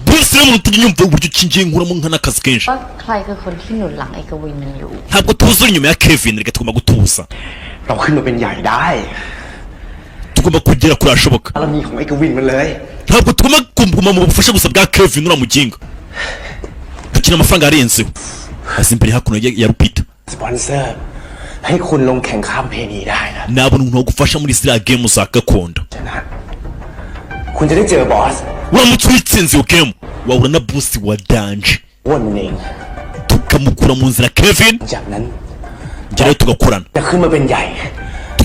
Bose rero umuntu tujya nyumva uburyo kingiye nkuramo nka n'akazi kenshi. ว่าใครคือคนที่หนุนหลังไอ้กวินมันอยู่ Ntabwo tuzi uri inyuma ya Kevin, reka tugomba gutuza. เราขึ้นมาเป็นใหญ่ได้ Tugomba kugera kure hashoboka. บารมีของไอ้กวินมันเลย Ntabwo tugomba kuguma mu bufasha gusa bwa Kevin, uriya muginga. Dukina amafaranga arenzeho aza imbere hakuno ya Rupita. สปอนเซอร์ ให้คุณลงแข่งข้ามเพณีได้นะ Nabona umuntu wagufasha muri ziriya game za gakondo. ชนะ คุณจะได้เจอบอส Uramutse uyitsinze iyo game, wahura na boss wa danger. อ้วนมันเอง Tukamukura mu nzira Kevin, จากนั้น njye tugakorana, จะขึ้นมาเป็นใหญ่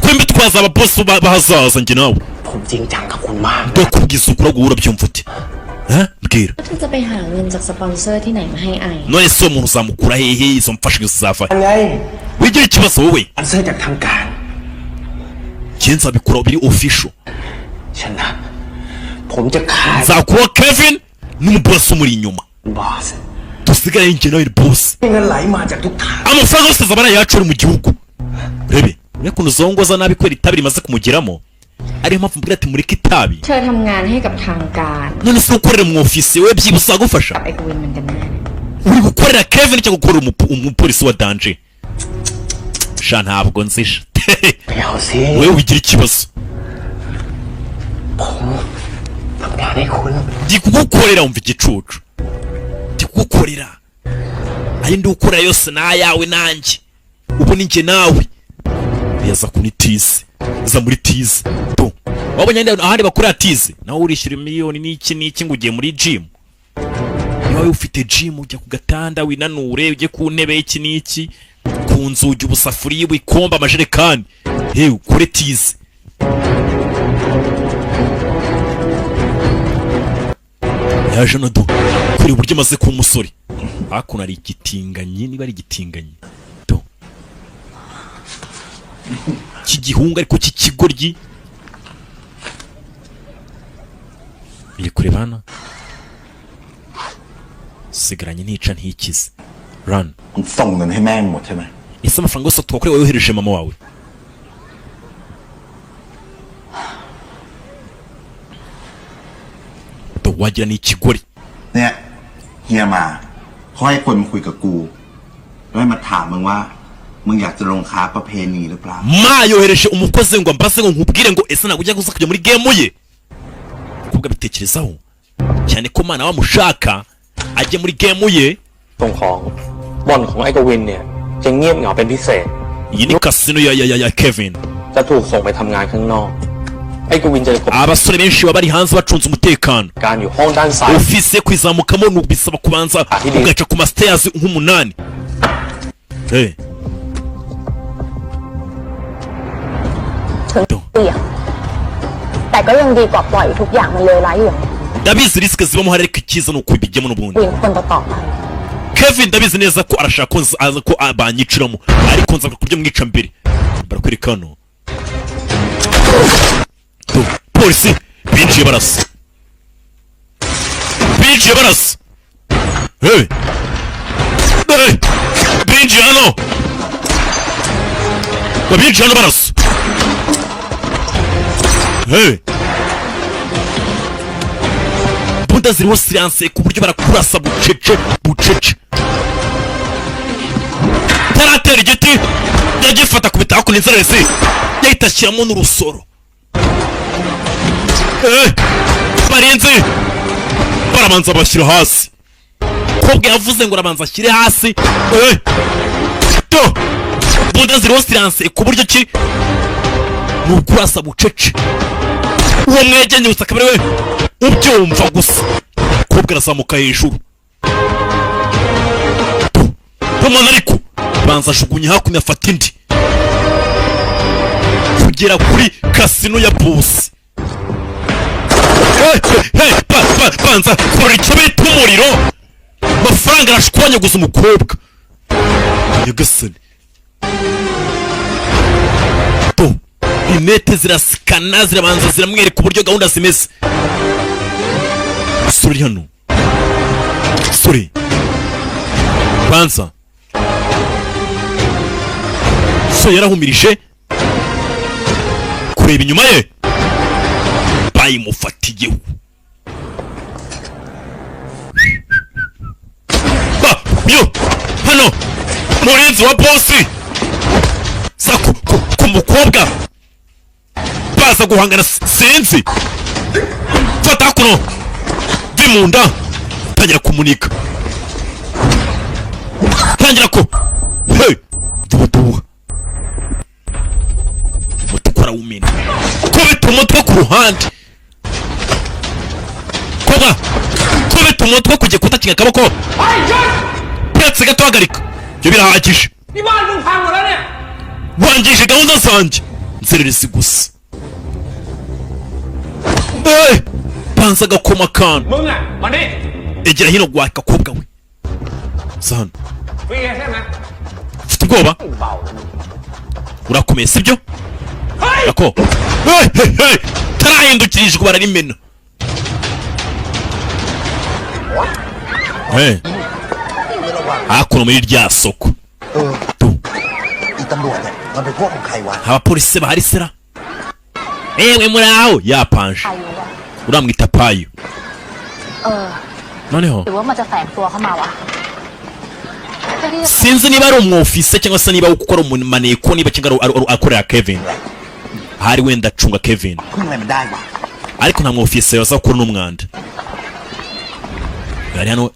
twembi twazaba boss bahazaza, njye nawe. ผมจริงจังกับคุณมาก Ndakubwiza ukuri, ahubwo wowe urabyumva ute? Eh? Mbwira. เธอจะไปหาเงินจากสปอนเซอร์ที่ไหนมาให้ไอ None se uwo muntu uzamukura hehe? Izo mfashanyo zizava he? ไง Wigira ikibazo wowe. สปอนเซอร์จากทางการ Njye nzabikura biri official. ชนะ ผมจะฆ่า Nzakura Kevin n'umubosi umuri inyuma, บอส dusigare njye nawe boss. เงินไหลมาจากทุกทาง Amafaranga yose azaba ari ayacu ari mu gihugu. Rebe urebe ukuntu zongoza nabi kubera itabi rimaze kumugeramo, ariyo mpamvu mbwira ati mureke itabi. เธอทำงานให้กับทางการ None se ukorera mu ofisi we byibuze uzagufasha? กับไอ้กวินมันกันแน่ Uri gukorera Kevin cyangwa gukorera umupolisi wa danger? Sha, ntabwo nzisha. ไม่เอาสิ Wowe wigira ikibazo. ผมทำงานให้คุณ Ndi kugukorera, wumva igicucu, ndi kugukorera. Ayo ndi gukorera yose ni ayawe nanjye, ubu ni njye nawe. Yaza kuri tize, aza muri tize to wabonye ahandi bakorera tize, nawe urishyura miliyoni n'iki n'iki ngo ugiye muri gym. Niba wowe ufite gym, ujya ku gatanda winanure, ujye ku ntebe iki n'iki, ku nzugi, ubusafuriya, ibikombe, amajerekani, hewe ukore tize. Yaje no do kuri uburyo amaze kuba umusore. Hakuno hari igitinganyi, niba ari igitinganyi do cy'igihungu ariko cy'ikigoryi, iri kureba hano, sigaranye ntica ntikize run. มึงส่งเงินให้แม่งหมดใช่ไหม Ese amafaranga yose twakoreye wohereje mama wawe? Do wagira ni ikigori. เนี่ยเฮียมาเขาให้คนมาคุยกับกู แล้วให้มาถามมึงว่า มึงอยากจะลงค้าประเพณีหรือเปล่า Ma yohereje umukozi ngo ambaze ngo nkubwire ngo ese ntabwo ujya kuza kujya muri game ye. Umukobwa abitekerezaho cyane ko mana wamushaka ajye muri game ye. ส่งของบ่อนของไอ้กวินเนี่ย จะเงียบเหงาเป็นพิเศษ Iyi ni kasino ya Kevin. จะถูกส่งไปทำงานข้างนอก ไอ้กวินจะกบ Abasore benshi baba bari hanze bacunze umutekano. การอยู่ห้องด้านซ้าย Ofisi ye kuyizamukamo ni bisaba kubanza ugaca ku ma stairs nk'umunani. Hey. ถึงเสี่ยง แต่ก็ยังดีกว่าปล่อยทุกอย่างมันเลวร้ายอยู่อย่างนี้ Ndabizi risque zibamo hari, ariko icyiza ni ukubijyamo n'ubundi. วินคนต่อๆไป Kevin ndabizi neza ko arashaka ko aza ko banyiciramo, ariko nza kurya mwica mbere. Barakwereka hano. Tu, polisi binjiye barasa, binjiye barasa. Hey! Hey! Binjiye hano, babinjiye hano barasa. Hey! Imbunda ziriho silencieux ku buryo barakurasa bucece bucece. Taratera igiti yagifata kubita hakuno, inzererezi yahita ashyiramo n'urusoro. Barinzi barabanza bashyira hasi. Kobwa yavuze ngo arabanza ashyire hasi. To imbunda ziriho silencieux ku buryo ki ni ukurasa bucece, uwo mwegenye gusa akaba ari we ubyumva gusa. Kobwa arazamuka hejuru umuntu, ariko banza ajugunya hakuno, afata indi kugera kuri kasino ya bosi. Hey, hey, banza kora icyo bita umuriro, amafaranga arashwanyaguza umukobwa. Nyagasani, to rinete zirasikana, zirabanza ziramwereka uburyo gahunda zimeze. Sore uri hano, sore banza so yarahumirije kureba inyuma ye, bayimufatiyeho. Ba yo hano murinzi wa bosi sa ku mukobwa baza guhangana. Sinzi, fata hakuno vi mu nda, tangira kumunika, tangira ko hey dubuduha umutwe arawumena, kubita umutwe ku ruhande, kobwa kubita umutwe ku gikuta, kinga akaboko uretse gato, hagarika ibyo birahagije. นี่บ้านมึงพังหมดแล้วเนี่ย Wangije gahunda zanjye, nzererezi gusa. Hey! Banza agakoma akantu. มึงอ่ะมานี่ Egera hino gwa gakobwa we, za hano. ฟรีใช่ไหม Ufite ubwoba, urakomeye sibyo? Ako hey, hey, hey! Tarahindukirijwe bararimena. Hey. Hakuno muri rya soko. เอออีตำรวจเนี่ยมันเป็นพวกของใครวะ Abapolisi bahari sera. Ewe muri aho yapanje. อายุอะ Uramwita Payo. เออ Noneho หรือว่ามันจะแฝงตัวเข้ามาวะเพื่อที่จะ sinzi niba ari umwofise cyangwa se niba kuko ari umumaneko, niba cyangwa akorera Kevin, ahari wenda acunga Kevin. พึ่งอะไรมันได้วะ Ariko nta mwofise waza gukora n'umwanda ari hano.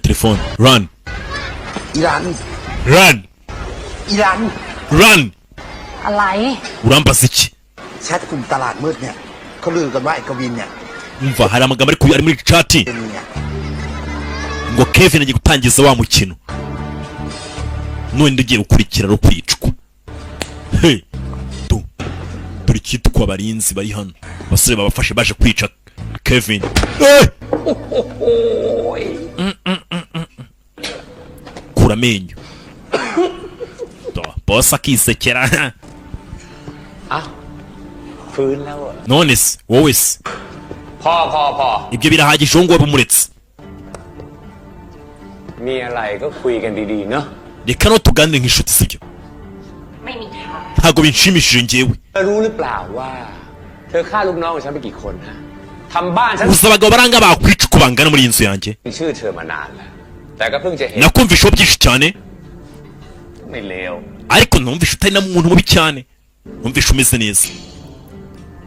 Telefone run. อีรัน Run. อีรัน Run. อะไร Urambaza iki? แชทกลุ่มตลาดมืดเนี่ยเขาลือกันว่าไอ้กวินเนี่ย Umva, hari amagambo ari muri chat เป็นเนี่ย ngo Kevin agiye gutangiza wa mukino none ugiye gukurikira no kwicwa. Hey, tu dore icyitwa abarinzi bari hano, abasore babafashe baje kwica Kevin. Hey! Kura amenyo. To, boss akisekera. อ่ะฟื้นแล้วเหรอ None se wowe se? พอพอพอ Ibyo birahagije, uwo nguwo bumuretse. มีอะไรก็คุยกันดีๆเนาะ Reka no tuganire nk'inshuti, sibyo? ไม่มีทาง Ntabwo binshimishije njyewe. เธอรู้หรือเปล่าว่า เธอฆ่าลูกน้องของฉันไปกี่คนฮะทำบ้านฉัน Uzi abagabo baranga bakwica uko bangana muri iyi nzu yanjye? ชื่อเธอมานานแล้ว แต่ก็เพิ่งจะเห็น Nakumvishaho byinshi cyane. ไม่เลว Ariko numvisha utari na muntu mubi cyane, numvisha umeze neza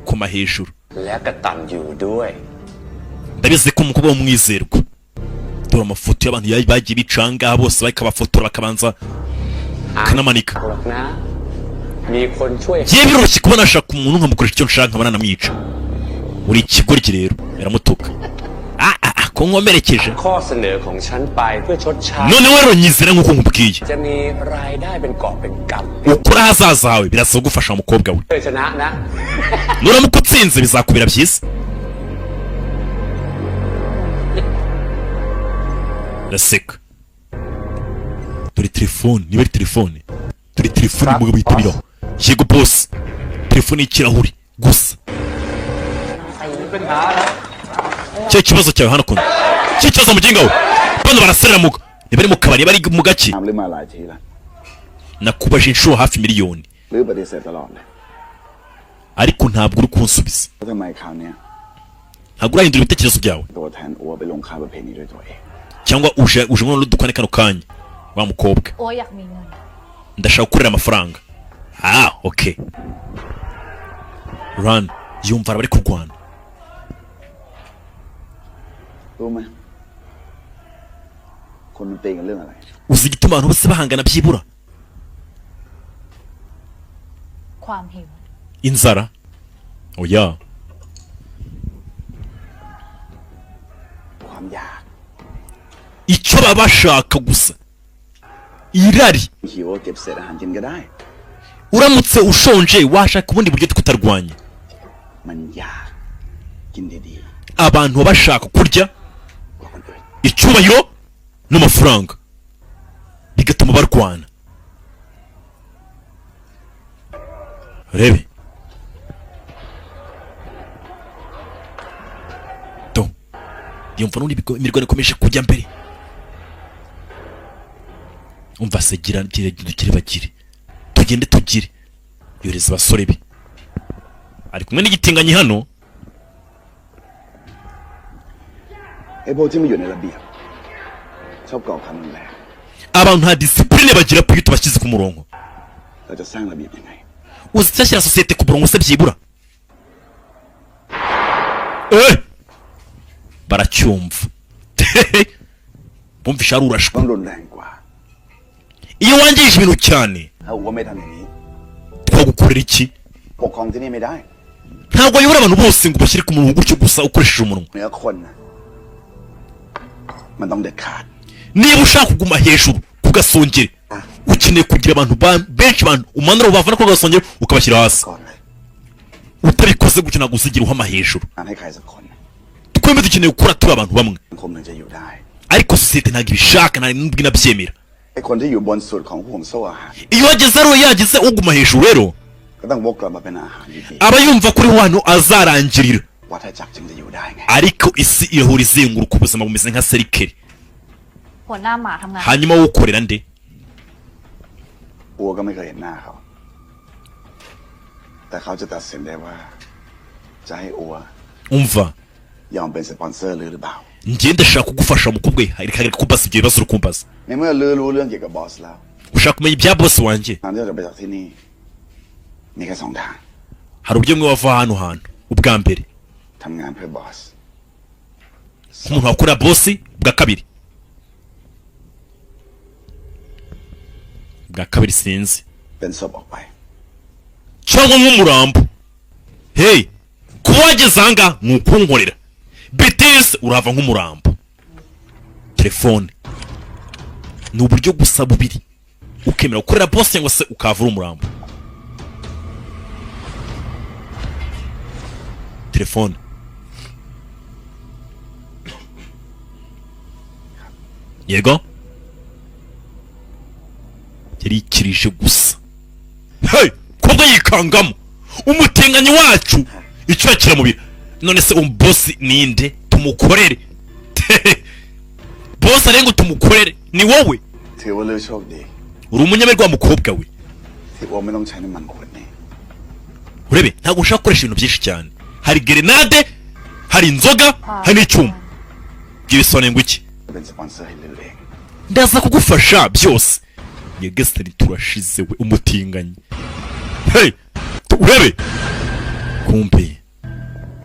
koma hejuru. และกระตันอยู่ด้วย Ndabizi ko umukobwa w'umwizerwa. Dore amafoto y'abantu bagiye bica ahangaha bose, bakabafotora bakabanza bakanamanika. หรอกนะ มีคนช่วย Njyewe biroroshye kuba nashaka umuntu nkamukoresha icyo nshaka, nkaba nanamwica. Uri ikigoryi rero. Biramutuka. Ah ah ah, ko nkomerekeje. ข้อเสนอของฉันไปเพื่อชดใช้ Noneho rero nyizera nk'uko nkubwiye. จะมีรายได้เป็นกอบเป็นกำ Ukora ahazaza hawe, birasaba gufasha umukobwa we. เพื่อชนะนะ Nuramuka utsinze bizakubera byiza. Ndaseka. Dore telefone, niba ari telefone, dore telefone umugabo yitabiraho. Yego boss. Telefone y'ikirahuri gusa. Cyo kibazo cyawe hano kono cyo kibazo, muginga we. Bano baraserera niba ari mu kabari, bari mu gake. ถามลือมาหลายทีแล้ว Nakubaje inshuro hafi miliyoni, ลือปฏิเสธตลอดเลย ariko ntabwo uri kunsubiza. แล้วทำไมคราวเนี้ย Ntabwo urahindura ibitekerezo byawe. ตัวแทนอัวไปลงค้าประเพณีด้วยตัวเอง Cyangwa uje nko dukwane kano kanya wa mukobwa? โอ้ยอยากมีเงิน Ndashaka gukorera amafaranga. Ah, okay. Run yumva bari kurwana. รู้ไหมคนมันตีกันเรื่องอะไร Uzi igituma abantu bose bahangana byibura? ความหิว Inzara? Oya. ความอยาก Icyo baba bashaka gusa, irari. หิวก็เก็บเศษอาหารกินก็ได้ Uramutse ushonje washaka ubundi buryo tukutarwanya. มันอยากกินดี Abantu baba bashaka kurya, ๆกว่าคนอื่น icyubahiro n'amafaranga, bigatuma barwana. Rebe do, yumva n'ubundi imirwano ikomeje kujya mbere. Umva se, gira gira dukire, bagire tugende tugire. Yohereza abasore be, ari kumwe n'igitinganyi hano. ไอ้พวกที่ไม่อยู่ในระเบียบ ชอบก่อความรุนแรง Abantu nta discipline bagira pe iyo tubashyize ku murongo. เราจะสร้างระเบียบยังไง Uzi icyashyira sosiyete ku murongo se byibura? Baracyumva, bumvisha ari urashwe. ต้องรุนแรงกว่า Iyo wangije ibintu cyane, ถ้าอัวไม่ทำอย่างนี้ twagukorera iki? ปกครองที่นี่ไม่ได้ Ntabwo wayobora abantu bose ngo ubashyire ku murongo gutyo gusa ukoresheje umunwa. เหนือคนนะมันต้องเด็ดขาด Niba ushaka kuguma hejuru ku gasongero, ukeneye kugira abantu benshi, abantu umanura ubavana ku gasongero ukabashyira hasi. ก่อนเลย Utabikoze gutyo ntabwo uzigira uhama hejuru. งานให้ใครสักคน Twembi dukeneye gukora turi abantu bamwe. สังคมถึงจะอยู่ได้ Ariko sosiyete ntabwo ibishaka, nta nubwo inabyemera. ไอ้คนที่อยู่บนสุดของห่วงโซ่อาหาร Iyo wageze ariwe yagize uguma hejuru rero, ก็ต้องวกกลับมาเป็นอาหารอยู่ดี aba yumva kuri hano azarangirira. วัฏจักรจึงจะอยู่ได้ไง Ariko isi ihora izenguruka, ubuzima bumeze nka cercle. หัวหน้าหมาทำงาน Hanyuma wowe ukorera nde? อัวก็ไม่เคยเห็นหน้าเขา แต่เขาจะตัดสินได้ว่า จะให้อัว Umva, ยอมเป็นสปอนเซอร์หรือหรือเปล่า njye ndashaka kugufasha mukobwa we. Reka reka kumbaza ibyo bibazo uri kumbaza. ในเมื่อลือรู้เรื่องเกี่ยวกับบอสแล้ว Ushaka kumenya ibya boss wanjye? ทางที่เราจะไปจากที่นี่ มีแค่สองทาง Hari uburyo bumwe wava hano hantu. Ubwa mbere, ทำงานเพื่อบอส nk'umuntu wakorera boss. Ubwa kabiri, ubwa kabiri sinzi. เป็นศพออกไป Cyangwa nk'umurambo. Hey, kuba wageze ahangaha ni ukunkorera biteze, urava nk'umurambo. Telefone ni uburyo gusa bubiri: ukemera gukorera boss cyangwa se ukava uri umurambo. Telefone. Yego, yarikirije gusa. Hey, kobwa yikangamo umutinganyi wacu icyo kiramubira. None se um boss ninde tumukorere? Boss arenga tumukorere ni wowe. ถือว่าลือโชคดี Uri umunyamerwa wa mukobwa we. ที่อัวไม่ต้องใช้น้ำมันขวดนี้ Urebe, ntabwo ushaka gukoresha ibintu byinshi cyane. Hari grenade, hari inzoga, hari n'icyuma. Ibyo bisobanuye ngo iki? เป็นสปอนเซอร์ให้ลือเอง Ndaza kugufasha byose. Nyagasani, turashize we. Umutinganyi, hey, urebe kumbe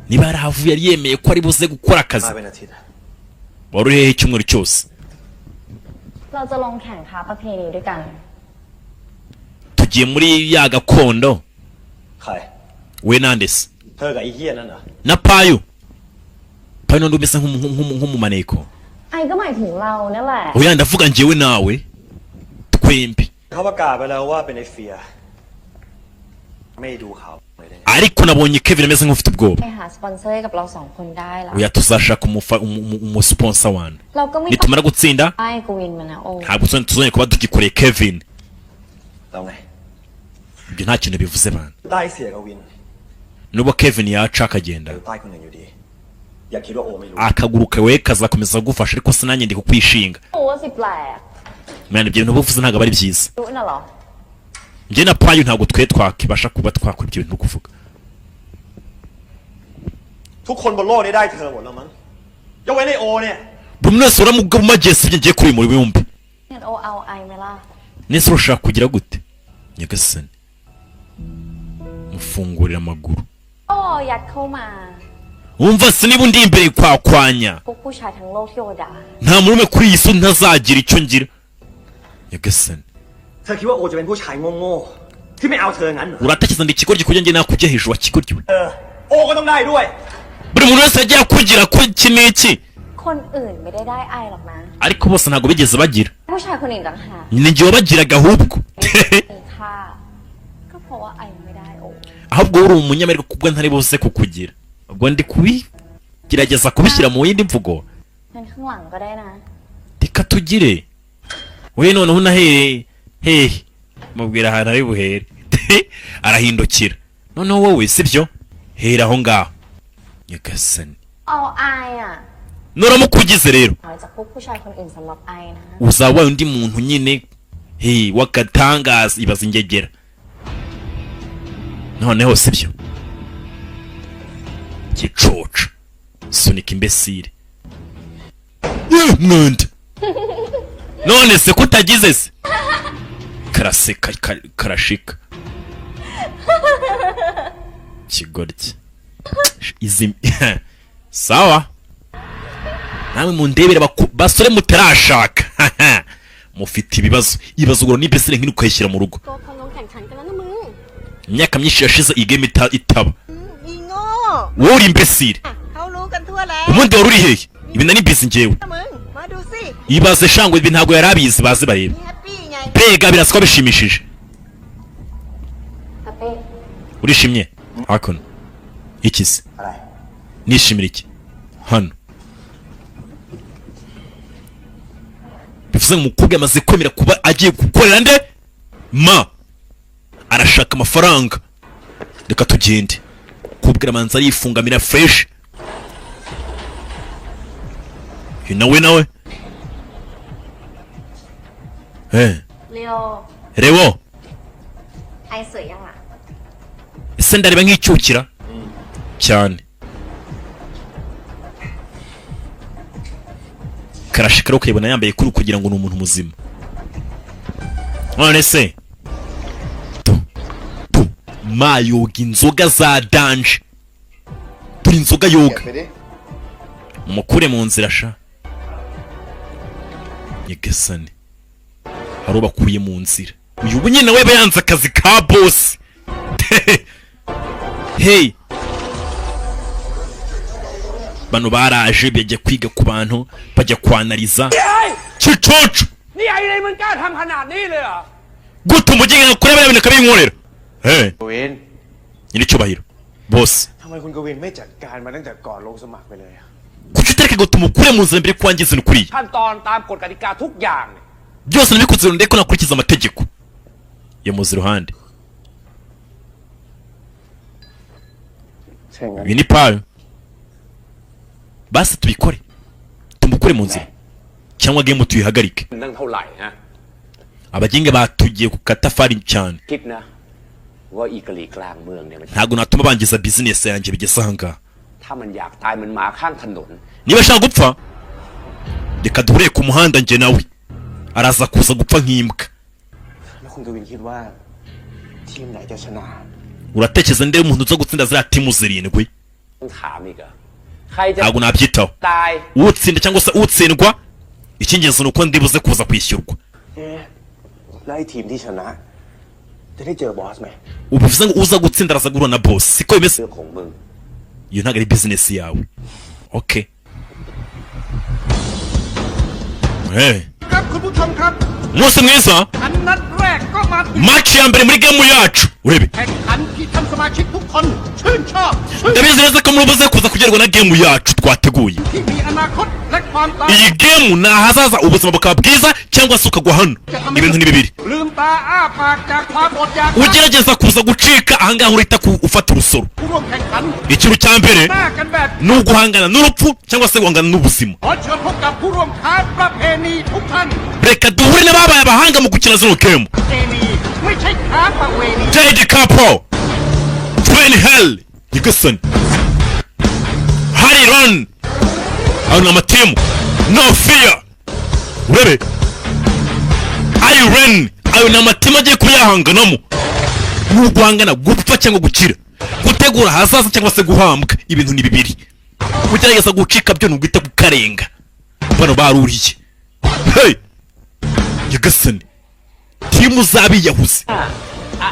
niba yarahavuye yari yemeye ko ari buze gukora akazi. มาเป็นอาทิตย์อะ Wari uri hehe icyumweru cyose? เราจะลงแข่งค้าประเพณีด้วยกัน Tugiye muri ya gakondo. ใคร We nande se? เธอกับไอ้เฮียนั่นเหรอ Na Payo. Payo n'undi umeze nk'umumaneko. ไอก็หมายถึงเรานั่นแหละ Oya, ndavuga njyewe nawe twembi. เขาประกาศไปแล้วว่าเป็นไอ้เฟีย ไม่ดูข่าวเลยได้ไง Ariko nabonye Kevin ameze nk'ufite ubwoba. ไปหาสปอนเซอร์ให้กับเราสองคนได้ละ Oya, tuzashaka umusponsor wana. เราก็ไม่ Nitumara gutsinda, ไอ้กวินมานะโอ ntabwo tuzongera kuba tugikoreye Kevin. แล้วไง Ibyo nta kintu bivuze bana. ได้เสียกับวิน Nubwo Kevin yaca akagenda, ใต้คนอื่นอยู่ดี อย่าคิดว่าโอไม่รู้ akaguru kawe kazakomeza kugufasha, ariko sinanjye ndi kukwishinga. โอ้สิแปลก Mwana, ibyo bintu uba ntabwo ari byiza. รู้น่ะเหรอ Njye na Payo ntabwo twe twakibasha kuba twakora ibyo bintu kuvuga. ทุกคนบนโลกนี้ได้เธอหมดแล้วมั้งยกเว้นไอโอเนี่ย Buri muntu wese uramuga mu magesi ibyo ngiye kuri muri bumbi. งั้นโอเอาไอไหมล่ะ Nese urashaka kugira gute? Nyagasani, mufungurira amaguru. โอ้ยัดเข้ามา Wumva se niba undi imbere kwakwanya? พวกผู้ชายทั้งโลกที่โอด่า Nta murume kuri iyi si ntazagira icyo ngira. Nyagasani. เธอคิดว่าโอจะเป็นผู้ชายโง่ๆที่ไม่เอาเธองั้นเหรอ Uratekereza ngo ikigoryi kujya njye nakujya hejuru wa kigoryi we? เออ โอก็ต้องได้ด้วย Buri muntu wese yagiye akugira ko iki n'iki. คนอื่นไม่ได้ได้ไอหรอกนะ Ariko bose ntabwo bigeze bagira. ผู้ชายคนอื่นต่างหาก Ni njye wabagiraga ahubwo. มีค่าก็เพราะว่าไอไม่ได้โอ Ahubwo uri umunyamerika kubwo ntari buze kukugira. Ubwo ndi kubigerageza kubishyira mu yindi mvugo. งั้นข้างหลังก็ได้นะ Reka tugire we noneho unahere hehe, mubwira ahantu ari buhere, arahindukira. Noneho wowe sibyo, hera aho ngaho. Nyagasani. เอาไออ่ะ Nuramuka ugize rero, น้อยจากพวกผู้ชายคนอื่นสำหรับไอนะ uzaba wabaye undi muntu nyine, hey, w'agatangaza. Ibaza ingegera noneho sibyo, gicoca sunika imbesire. Mwanda, none se kutagize se karaseka karashika kigoryi izi. Sawa, namwe mundebere basore mutarashaka mufite ibibazo. Ibibazo ngo n'imbesire nk'iri ukayishyira mu rugo. ตัวคนลงแข่งขันกันแล้วนะมึง Imyaka myinshi yashize iyi game itaba. อีโง่ Wowe uri imbesire. เขารู้กันทั่วแล้ว Ubundi wari uri hehe? Ibi nari mbizi njyewe. มึง มาดูสิ Ibaze shangwe, ibi ntabwo yari abizi, baze barebe. แฮปปี้ไง Mbega birasa ko bishimishije. แฮปปี้ Urishimye hakuno iki se? อะไร Nishimira iki hano? Bivuze ngo umukobwa yamaze kwemera kuba agiye gukorera nde ma, arashaka amafaranga. Reka tugende kubwira amanza arifungamira fresh. Uyu nawe eh. เรียว Reo. ไอสวยยังอ่ะ Ese ndareba nk'icyukira cyane? Karashika ukayibona yambaye kuri kugira ngo ni umuntu muzima. None se tu tu ma yoga inzoga za danger, turi inzoga yoga. Mumukure mu nzira sha. Nyagasani, hari ubakuye mu nzira. Uyu ubu nyine we yanze akazi ka boss. Hey, bano baraje bajya kwiga ku bantu, bajya kwanariza kicoco. นี่ไอ้เลยมันกล้าทำขนาดนี้เลยเหรอ Gute umugenga kuri bariya bintu akabinkorera? Hey, วิน nyiricyubahiro boss. ทำไมคุณกวินไม่จัดการมาตั้งแต่ก่อนลงสมัครไปเลยอะ Kuki utareka ngo tumukure mu nzira mbere ko wangiza ibintu kuriya? ขั้นตอนตามกฎกติกาทุกอย่างเนี่ย Byose nabikoze ndeko nakurikiza amategeko. Yamuze iruhande. ใช่งั้น Ibi ni payo, basi tubikore tumukure mu nzira cyangwa game tuyihagarike. นั่งเท่าไหร่นะ Abaginga batugiye ku katafari cyane. คิดนะ ว่าอีกะหรี่กลางเมืองเนี่ยมัน Ntabwo natuma bangiza business yanjye bigeze ahangaha. ถ้ามันอยากตายเหมันหมาข้างถนน Niba ashaka gupfa, reka duhure ku muhanda njye nawe, araza kuza gupfa nk'imbwa. แล้วคุณกวินคิดว่า ทีมไหนจะชนะ Uratekereza nde umuntu uza gutsinda ziriya timu zirindwi? ต้องถามอีกเหรอใครจะ Ntabwo nabyitaho. ตาย Utsinda cyangwa se utsindwa, icy'ingenzi ni uko ndibuze kuza kwishyurwa. เอ๊ะแล้วไอ้ทีมที่ชนะ จะได้เจอบอสไหม Ubu bivuze ngo uza gutsinda araza guhura na boss, siko bimeze? เรื่องของมึง Iyo ntabwo ari business yawe, okay? Hey. ครับคุณผู้ชมครับ Umunsi mwiza. อันนัดแรกก็มาถึง Match ya mbere muri game yacu, urebe. แข่งขันที่ท่านสมาชิกทุกคนชื่นชอบชื่น Ndabizi neza ko muri buze kuza kugerwa na game yacu twateguye. ที่มีอนาคตและความตาย Iyi game ni ahazaza, ubuzima bukaba bwiza cyangwa se ukagwa hano. Ibintu ni bibiri. ลืมตาอ้าปากจากความอดอยาก Ugerageza kuza gucika ahangaha urahita ufata urusoro. ผู้ร่วมแข่งขัน Ikintu cya mbere หน้ากันแบบ ni uguhangana n'urupfu cyangwa se guhangana n'ubuzima. ขอเชิญพบกับผู้ร่วมค้าประเพณีทุกท่าน Reka duhure n'ababaye abahanga mu gukina zino game. ประเพณีไม่ใช่ค้าประเวณี Jade Capo, Twin Hell Nyagasani, Harry Run, ayo ni amatimu. No Fear, urebe, Iron, ayo ni amatimu agiye kuba yahanganamo. Ni uguhangana gupfa cyangwa gukira, gutegura ahazaza cyangwa se guhambwa. Ibintu ni bibiri. Kugerageza gucika byo ni uguhita kukarenga. Bano baruriye. Hey Nyagasani, timu z'abiyahuzi.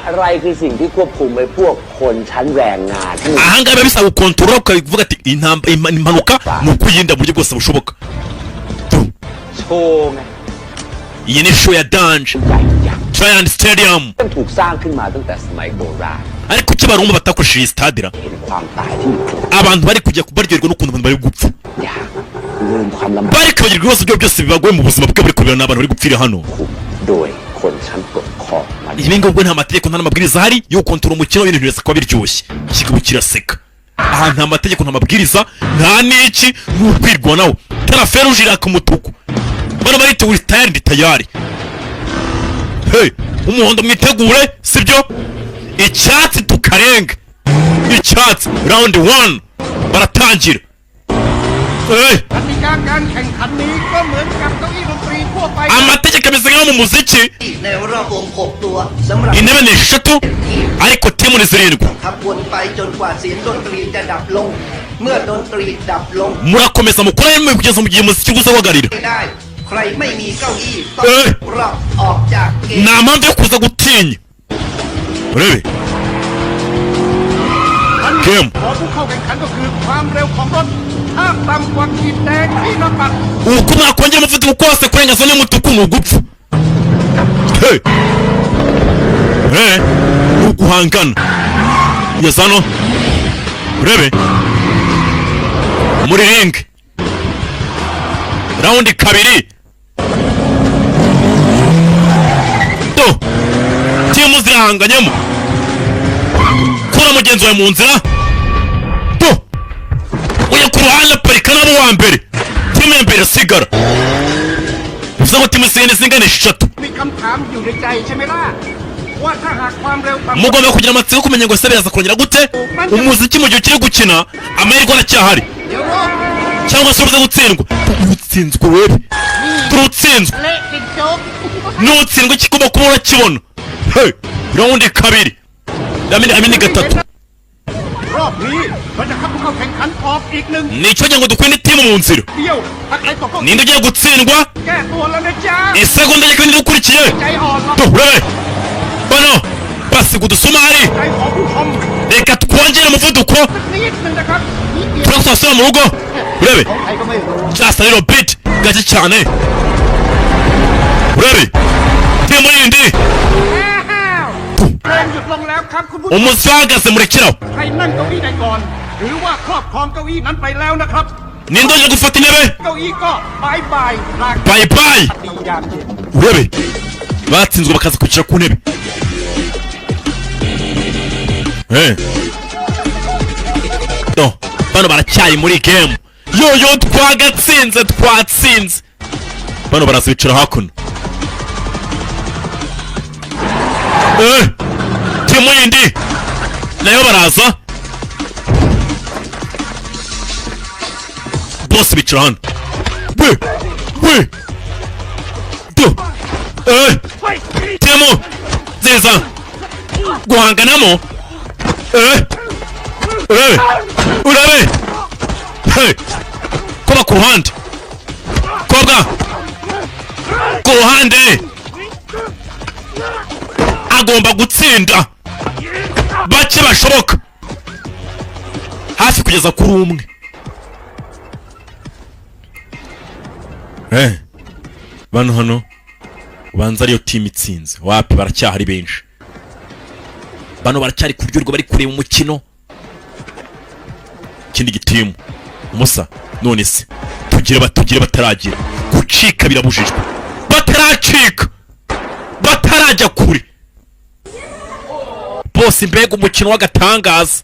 อะไรคือสิ่งที่ควบคุมไอ้พวกคนชั้นแรงงานที่ Ahangaha biba bisaba gukontorora, ukavuga ati impanuka ni ukuyinda mu buryo bwose bushoboka. โชว์ไง Iyi ni show ya danger. ใหญ่ยักษ์ Giant Stadium. มันถูกสร้างขึ้นมาตั้งแต่สมัยโบราณ Ariko kuki abaroma batakoresheje iyi stade ra? เห็นความตายที่อยู่ตรง Abantu bari kujya baryoherwa n'ukuntu abantu bari gupfa. อยากลืมความลำบาก Bari kwibagirwa ibibazo byabo byose bibagoye mu buzima bwabo, bari kubera n'abantu bari gupfira hano. คุมโดยคนชั้นปกครองมา Ibi ngubwo nta mategeko, nta n'amabwiriza ahari yo gukontorora umukino, ibintu birasa kuba biryoshye. Ikigabo kiraseka. Aha nta mategeko, nta mabwiriza, nta n'iki, ni ukwirwanaho. Tara feruje iraka umutuku, bano bariteguye, tayari, ndi tayari. Hey, umuhondo mwitegure, sibyo? Icyatsi tukarenga icyatsi. Round one baratangira. Hey. กติกาการแข่งขันนี้ก็เหมือนกับเก้าอี้ดนตรีทั่วไป Amategeko ameze nk'aho mu muziki ในรอบวงหกตัวสำหรับ intebe ni esheshatu, ariko timu ni zirindwi. ทำวนไปจนกว่าเสียงดนตรีจะดับลง เมื่อดนตรีดับลง Murakomeza mukore kugeza mu gihe umuziki uza guhagarira. ไม่ได้ ใครไม่มีเก้าอี้ต้อง เอ้ย รอบออกจากเกม Nta mpamvu yo kuza gutinya, urebe game. ของผู้เข้าแข่งขันก็คือความเร็วของรถห้ามต่ำกว่าขีดแดงที่ระบัด Uko mwakongera umuvuduko kose, kurenga zone y'umutuku ni ugupfa. Hey! Hey! Ni uguhangana kugeza hano, urebe muri ring, round kabiri. Do timu zirahanganyemo. Kura mugenzi wawe mu nzira. Do ujya ku ruhande, parika nabo wa mbere. Timu ya mbere irasigara, bivuze ngo timu zigenda zingana eshatu. มีคำถามอยู่ในใจใช่ไหมล่ะ ว่าถ้าหากความเร็วต่ำ Mugomba kugira amatsiko yo kumenya ngo ese biraza kongera gute umuziki mu gihe ukiri gukina. Amahirwe aracyahari. เดี๋ยวรอบ Cyangwa se ubuze gutsindwa, utsinzwe webe, turutsinzwe. เละเป็นโจ๊ก Nutsindwa ikigomba kuba urakibona. Hey, round kabiri, amini gatatu. รอบนี้เราจะคัดผู้เข้าแข่งขันออกอีกหนึ่ง Nicyo ngira ngo dukure indi timu mu nzira. เดียวถ้าใครตกก็ Ninde ugiye gutsindwa? แก้ตัวแล้วนะจ๊ะ Isegonda rya kabiri ukurikiye. ใจอ่อนหรอก Urebe bano basiga udusumari. ใจของผู้ชม Reka twongere umuvuduko. สักนิดหนึ่งนะครับนิดเดียว Turasubira mu rugo, urebe. ของใครก็ไม่รู้ Just a little bit, gake cyane, urebe timu yindi. อ้าวเพลงหยุดลงแล้วครับคุณผู้ชม Umuziki wahagaze, murekeraho. ใครนั่งเก้าอี้ใดก่อน หรือว่าครอบครองเก้าอี้นั้นไปแล้วนะครับ Ninde uje gufata intebe? เก้าอี้ก็บายบายลา Bye bye. ดียามเย็น Urebe batsinzwe bakaza kwicara ku ntebe. Eh. No, bano baracyari muri game. Yoyo, twagatsinze, twatsinze. Bano baraza bicara hakuno. Eh, timu yindi nayo baraza bose bicara hano. We we do, eh, timu nziza guhanganamo. Eh, urabe, urabe. Hey, koba ku ruhande, kobwa ku ruhande. Agomba gutsinda bake bashoboka, hafi kugeza kuri umwe. Bano hano ubanza ariyo team itsinze. Wapi, baracyahari benshi. Bano baracyari kuryoherwa, bari kureba umukino. Ikindi gitimu umusa. None se tugire batugire, bataragira gucika birabujijwe, bataracika, batarajya kure bose. Mbega umukino w'agatangaza!